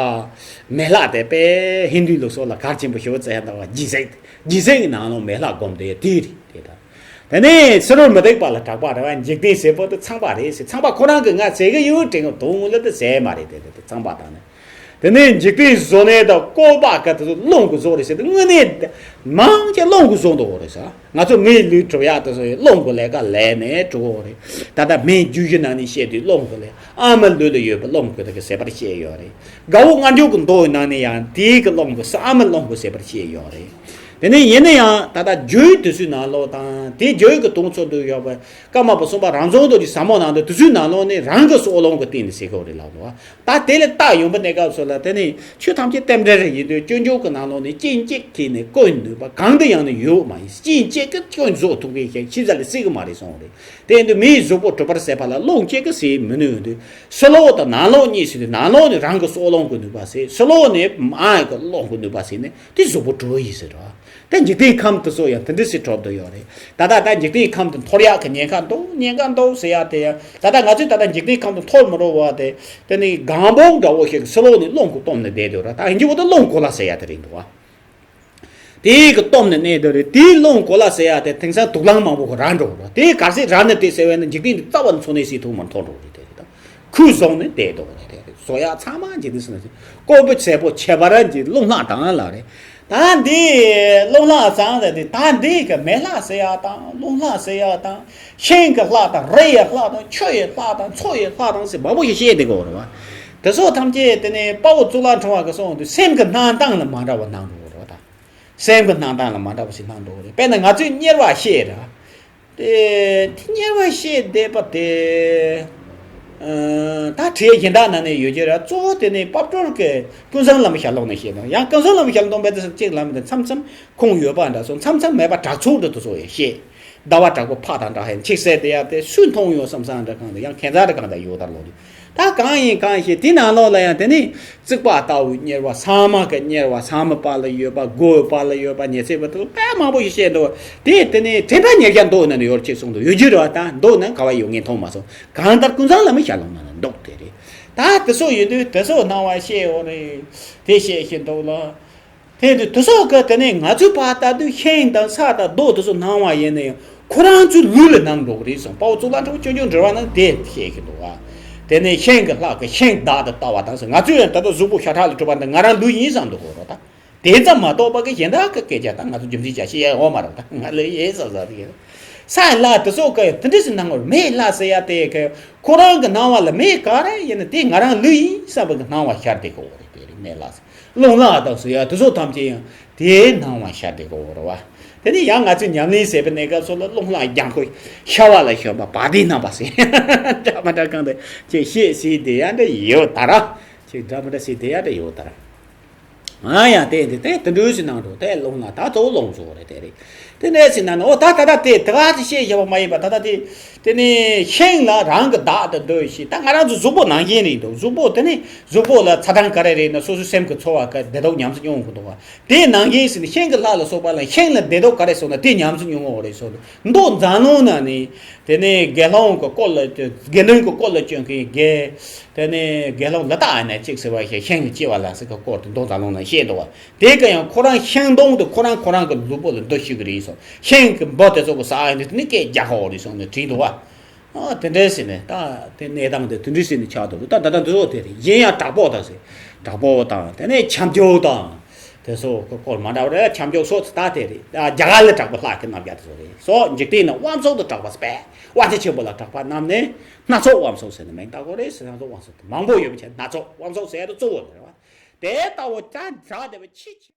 མེ་ལྷ་དེ་དཔེ་ཧིན་དུའི་ལུགས་སྲོལ་ལ་གར་ཆེན་པོ་ཞེ་པོ་བརྩི་ཡ་འདུག་བ། སྦྱིན་སྲེག་སྦྱིན་སྲེག་གི་ནང་ལོགས་མེ་ལྷ་སྒོམ་དེ་དེ་རེད་དེ་ད། དེ་ནས་ཕྱི་རོལ་མུ་སྟེགས་པ་ལ་གྲགས་པ་རེད་བ། འཇིག་རྟེན་ཟེར་པོ་དེ་ཚངས་པ་རེད་ཟེར། ཚངས་པ་ཁོ་རང་གིས་ང་ཟེར་གི་ཡོད་དྲན་གི་འདུག་ལ་དེ་ཟེར་མ་རེད་དེ་དེ་དེ་ཚངས་པ་དང་ནི། དེ་ནས་འཇིག་རྟེན་བཟོ་ནས་དང་བཀོད་པ་ག་དེ་ཚོ་རླུང་གིས་བཟོ་རེད་ཟེར་དུས་དངོས་གནས་མང་ཆེ་རླུང་གིས་བཟོ་འདུག་གོ་རེད་ཟེར། ང་ཚོ་མིའི་ལུས་གྲུབ་ཡག་དེ་ཚོ་རླུང་གི་ལས་ཀ་ལས་ནས་གྲུབ་གོ་རེད། ད་ལྟ་སྨན་རྒྱུད་བཞི་ནང་ནས་བཤད་དུས་རླུང་གི་ལས། ཨ་མའི་ལུས་ལ་ཡོད་པའི་རླུང་གིས་དེ་གི་ཟད་པར་བཤད་ཡོད་རེད། དགའ་བོ་མངར་མོ་གི་མདོ་ནང་ནས་ཡང་དེའི་གི་རླུང་གིས་ཨ་མའི་རླུང་གིས་ཟད་པར་བཤད་ཡོད་རེད། དེ་ནས་ཡིན་ན་ཡང་ད་ལྟ་རྒྱུད་དེ་ཚོའི་ནང་ལོགས་དང་དེ་རྒྱུད་ཀྱི་དོན་ཚོ་འདུ་ཡོད་པ། ཀརྨ་པ་གསུམ་པ་རང་རྫོང་རྡོ་རྗེ་ཟབ་མོ་ནང་དུ་དེ་ཚོའི་ནང་ལོགས་ནས་རང་གི་སྲོག་རླུང་གི་སྟེང་ནས་ཟེར་གོ་རེད་ལབ་འདུག་བ། ད་དེ་ལས་རྟགས་ཡོང་པ་གནས་སྐབས་སུ་ལ་དེ་ནས་ཆོས་ཐམས་ཅད་རྟེན་འབྲེལ་རེ་ཡིན་དུས་སྤྱོད་འཇུག་གི་ནང་ལོགས་ནས་རྐྱེན་གཅིག་གིས་ནི་བཀོད་ནུས་པ་གང་དུ་ཡང་ནི་ཡོད་མ་ཡིན། རྐྱེན་གཅིག་གིས་བཀོད་བཟོ་ཐུབ་མཁན་ཞིག་ཤེས་བྱ་ལ་སྲིད་གི་མ་རེད་གསུངས་རེད། དེ་ཡིན་དུས་མི་ཡི་གཟུགས་པོ་གྲུབ་པར་ཟད་པ་ལ་རླུང་གཅིག་གིས་ཟད་མི་ནུས་དུས་ཕྱི་ལོགས་དང་ནང་ལོགས་གཉིས་ཟེར་དུས་ནང་ལོགས་ནི་རང་གི་སྲོག་རླུང་གི་ནུས་པ་ཟད། ཕྱི་ལོགས་ནི་མ་ཡི་གི་རླུང་གི་ནུས་པ་ཟད་ནས་དེ་གཟུགས་པོ་གྲུབ་ཡིན་ཟེར་རོ། ད་འཇིག་རྟེན་ཁམས་དེ་ཚོ་ཡང་དེ་འདྲ་སེ་གྲུབ་ཏུ་ཡོད་རེད། ད་ལྟ་ད་འཇིག་རྟེན་ཁམས་དུ་འཐོར་ཡག་གི་ཉེན་ཁ་འདུག་ཉེན་ཁ་འདུག་ཟེར་ཡག་དེ་ཡང་ད་ལྟ་ང་ཚོས་ད་ལྟ་འཇིག་རྟེན་ཁམས་དུ་འཐོར་མི་རུང་བ་དེ། དེ་ནི་གང་བོ་འདྲ་བོ་ཞིག་ཕྱི་ལོགས་ནས་རླུང་གིས་བཏུམས་ནས་བསྡད་འདུག་ར། ད་ཡིན་གྱི་འོ་ད་རླུང་གོ་ལ་ཟེར་ཡག་དེ་རེད་འདུག་བ། དེ་གིས་བཏུམས་ནས་གནས་འདུག་རེད། དེའི་རླུང་གོ་ལ་ཟེར་ཡག་དེ་དེང་སང་དུག་རླངས་མང་པོ་གིས་རལ་འགྲོ་གི་རེད། དེ་ག་རེ་ཟེར་རལ་ནས་དེ་ཟེར་བས་ན་འཇིག་རྟེན་གྱི་རྩ་བ་ནས་འཚོ་གནས་བྱེད་ཐུབ་མ་འཐོར་འགྲོ་གི་རེད། དེ་རེད་ད། ཁོས་བཟུང་ནས་བསྡད་འདུག་རེད། དེ་རེད། བཟོ་ཡག་ཚང་མ་འཇིག་རྟེན་ཟེར་ན་ཅི། བཀོད་པའི་ཚད་པོ་ཁྱད་པར་འཇིག་རླུང་ལྷག་དང་ལ་རེད། ད་འདི་རླུང་ལྷག་ཙང་ལ་དེ་ད་འདི་གི་མེ་ལྷ་ཟེར་ཡག་དང་རླུང་ལྷག་ཟེར་ཡག་དང་ཤིང་གི་ལྷག་དང་རི་ཡི་ལྷག་དང་ཆུ་ཡི་ལྷག་དང་མཚོ་ཡི་ལྷག་དང་ཟེར་མང་པོ་ཞིག་བཤད་བསྡད་ཀྱི་ཡོད་རེད་བ། དེ་ཚོ་ཐམས་ཅད་དེ་ནས་དཔའ་བོ་གཙུག་ལག་ཕྲེང་བ་གིས་གསུངས་དུས་སེམས་ཀྱི་སྣང་སྟངས་ལ་མ་འདྲ་བ་སྣང་འགྲོ་གི་རེད་བ་ད། སེམས་ཀྱི་སྣང་སྟངས་ལ་མ་འདྲ་བ་ཞིག་སྣང་འགྲོ་གི་རེད། དཔེར་ན་ང་ཚོས་དམྱལ་བ་བཤད་ར། དེ་དེ་དམྱལ་བ་བཤད་བསྡད་པ་དེ། ཨ། ད་ཁྲིད་ཡིག་གཞན་དག་ནང་ནས་ཡོད་ཀྱི་རེད། གཙོ་བོ་དེ་ནི་དཔལ་སྤྲུལ་གྱི་ཀུན་བཟང་བླ་མའི་ཞལ་ལུང་ནས་བཤད་དང་། ཡང་ཀུན་བཟང་བླ་མའི་ཞལ་ལུང་དཔེ་དེ་ཚོ་གཅིག་ལ་མི་དེ་མཚམས་མཚམས་ཁུངས་ཡོད་པ་འདྲ་སོང་། མཚམས་མཚམས་མེད་པ་དྲག་ཚུལ་འདྲ་དེ་ཚོ་ཡང་བཤད། ཟླ་བ་དྲག་པོ་ཕག་དང་འདྲ་ཧེ་ཆིག་སེ་དེ་ཡང་དེ་སུས་མཐོང་ཡོད་བསམ་བསམ་འདྲ་གང་དང་ཡང་ཁྱད་མཚར་འདྲ་གང་དང་ཡོད་ད་ལོ་དུས། ད་གང་ཡིན་གང་ཡིན་ཞེས་དེ་ནང་ལོགས་ལ་ཡང་དེ་ནི་རྩིག་པ་ལྟ་བུའི་དམྱལ་བ། ཟངས་མ་གི་དམྱལ་བ། ཟངས་མའི་བར་ལ་ཡོད་པ། སྒོའི་བར་ལ་ཡོད་པ། ཉི་ཚེ་བར་དུ་དཔེ་མང་པོ་ཞིག་བཤད་འདུག་དེ་དེ་ནི་དྲན་པ་ཉེར་བརྒྱད་མདོ་ནང་ནས་ཡོད་ཅེས་གསུངས་འདུག་ཡོད་རྒྱུ་རེད་བ། ད་མདོ་ནང་ག་བ་ཡོད་ངས་མཐོང་མ་སོང་། གང་ལྟར་ཀུན་བཟང་བླ་མའི་ཞལ་ལུང་ནང་ན་འདུག་དེ་རེད། ད་དེ་ཚོ་ཡོད་དུས་དེ་ཚོ་སྣང་བ་བཤད་འོ་རེད། དེ་བཤད་བཞིན་འདུག་ལ། དེ་དུས་དེ་ཚོ་གི་དེ་ནས་ང་ཚོའི་ཕར་ལྟ་དུས་ཤིང་དང་ས་དང་རྡོ་དེ་ཚོ་སྣང་བ་ཡིན་ན་ཡང་ཁོ་རང་ཚོའི་ལུས་ལ་སྣང་འགྲོ་གི་རེད་གསུངས། དཔའ་བོ་གཙུག་ལག་ཕྲེང་བ་སྤྱོད་འཇུག་འགྲེལ་བ་ནང་དེ་བཤད་ཀྱི་འདུག་བ། དེ་ནས་ཤིང་གི་ལྷག་གི་ཤིང་བདག་ཏུ་ལྟ་བ་དང་ཟེར། ང་ཚོས་ཡང་ད་ལྟ་གཟུགས་པོ་ཤ་ཁྲག་ལས་གྲུབ་པ་འདི་ང་རང་ལུས་ཡིན་བསམ་འདུག་གོ་རོ་ད། དེ་ཙམ་མ་གཏོགས་པ་གི་གཞན་དག་གི་སྐད་ཆ་དང་ང་ཚོ་རྒྱུ་མཚན་ཅང་བཤད་ཡ་ཡོད་མ་རེད་ད། ང་ལུས་ཡིན་བསམ་བསམ་དེ་ཡིན། ས་ལ་དེ་ཚོ་གི་དེ་འདྲ་ཞིག་སྣང་བར་མེ་ལྷ་ཟེར་ཡ་དེ་གི་ཁོ་རང་གི་སྣང་བ་ལ་མེ་ག་རེ་ཡིན་ན་དེ་ང་རང་ལུས་ཡིན་བསམ་པ་གི་སྣང་བ་ཤར་བསྡད་གི་འོ་རེད། དེ་རེད་མེ་ལྷ་ཟེར། རླུང་ལྷ་དང་ཟེར་ཡ་དེ་ཚོ་ཐམས་ཅད་ཡང་དེའི་སྣང་བ་ཤར་བསྡད་གི་འོ་རེད་བ། དེ་ནས་ཡང་ང་ཚོས་ཉམས་ལེན་བྱེད་པའི་གནས་སྐབས་སུ་ལ་རླུང་ལྷ་རྒྱང་ཁོ་ཤ་བ་ལ་ཞོན་པ་བ་དན་རྣམ་པ་ཟེར། འདྲ་མི་འདྲ་གང་དུ་ཅིག་བཤད་ཟེར་དེ་ཡང་འདྲ་ཡོད་ད་ར། ཅིག་འདྲ་མི་འདྲ་ཟེར་དེ་ཡང་འདྲ་ཡོད་ད་ར། ང་ཡང་དེ་དེ་དེ་དེ་འདྲ་ཞིག་གནང་འགྲོ་དེ་ལོང་ན་ད་གཙོ་བོ་ལོང་བཟོ་རེད་དེ་རེད། དེ་འདྲ་ཞིག་གནང་ན་ཨོ་ད་ད་ད་དེ་དེ་ག་ཅིག་བཤད་བཞག་པ་མ་ཡིན་པ་ད་ད་དེ་དེ་ནི་ཤིང་ལ་རང་གི་བདག་ཏུ་འདོད་ཞིང་ད་ང་རང་ཚོ་གཟུགས་པོ་ནང་བཞིན་རེད་འདུག་གཟུགས་པོ་དེ་ནི་གཟུགས་པོ་ལ་ཚ་གྲང་ག་རེ་རེད་ན་སོ་སོའི་སེམས་ཀྱི་ཚོར་བ་ག་བདེ་སྡུག་ཉམས་སུ་མྱོང་གི་འདུག་བ། དེ་ནང་བཞིན་ཞིག་ནི་ཤིང་གི་ལྷ་ལ་སོགས་པ་ལ་ཤིང་ལ་བདེ་སྡུག་ག་རེ་སོང་ན་དེ་ཉམས་སུ་མྱོང་གི་ཡོད་རེད་སོགས་མདོ་མཛངས་བླུན་ན་ནི། དེ་ནས་དགེ་སློང་གི་སྐོར་ལ་དགེ་འདུན་གྱི་སྐོར་ལ་བསྐྱོན་མཁན་དགེ། དེ་ནས་དགེ་སློང་ལ་བརྟག་ནས་གཅིག་ཟེར་བ་ཞིག་ཤིང་གི་ལྕི་བ་ལ་ཟེར་གི་སྐོར་དུ་མདོ་མཛངས་བླུན་ན་བཤད་འདུག་བ། དེ་ག་ཡང་ཁོ་རང་ཤིང་སྡོང་དུ་ཁོ་རང་ཁོ་རང་གི་ལུས་པོ་ལ་འདུ་ཤེས་ཀྱི་རེད་སོང་ཤིང་གི་འབུ་དེ་ཚོ་གི་ཟ་ཡ་ནི་དེ་ནི་སྐད་རྒྱག་གི་རེད་སོང་ནས་བྲིས་འདུག་བ། ཨ་དེ་འདྲའི་ཟེར་ནས་ད་དེ་གནས་སྟངས་དེ་དེ་འདྲའི་ཟེར་ནས་ཆགས་འདུག་ད་ད་ལྟ་འདི་ཚོ་དེ་རེད་གཞན་ཡང་དྲག་པོ་དང་ཟེར་དྲག་པོ་དང་དེ་ནས་ཁྱབ་འཇུག་དང་། དེ་ཚོ་གི་སྐོར་མ་འདྲ་བ་རེད། ཁྱབ་འཇུག་སོགས་ད་དེ་རེད། རྒྱ་གར་ལ་གྲགས་པ་ལྷག་གི་རྣམ་རྒྱ་དེ་ཚོ་རེད། སོགས་འཇིག་རྟེན་ན་དབང་ཕྱུག་ཏུ་གྲགས་པ་སྤེ། དབང་ཆེན་ཆེན་པོ་ལ་གྲགས་པ་རྣམས་ནི་སྣ་ཚོགས་དབང་ཕྱུག་ཟེར་ནས་མིང་བཏགས་གོ་རེད། སྣ་ཚོགས་དབང་ཕྱུག་དེ་མང་པོ་ཡོད་པ་བྱས་སྣ་ཚོགས་དབང་ཕྱུག་ཟེར་ཡ་དེ་གཙོ་བོ་རེད་བ། དེ་ལྟ་བུ་ཅང་གྲགས་བདེ་བ་ཆེ་ཆེ།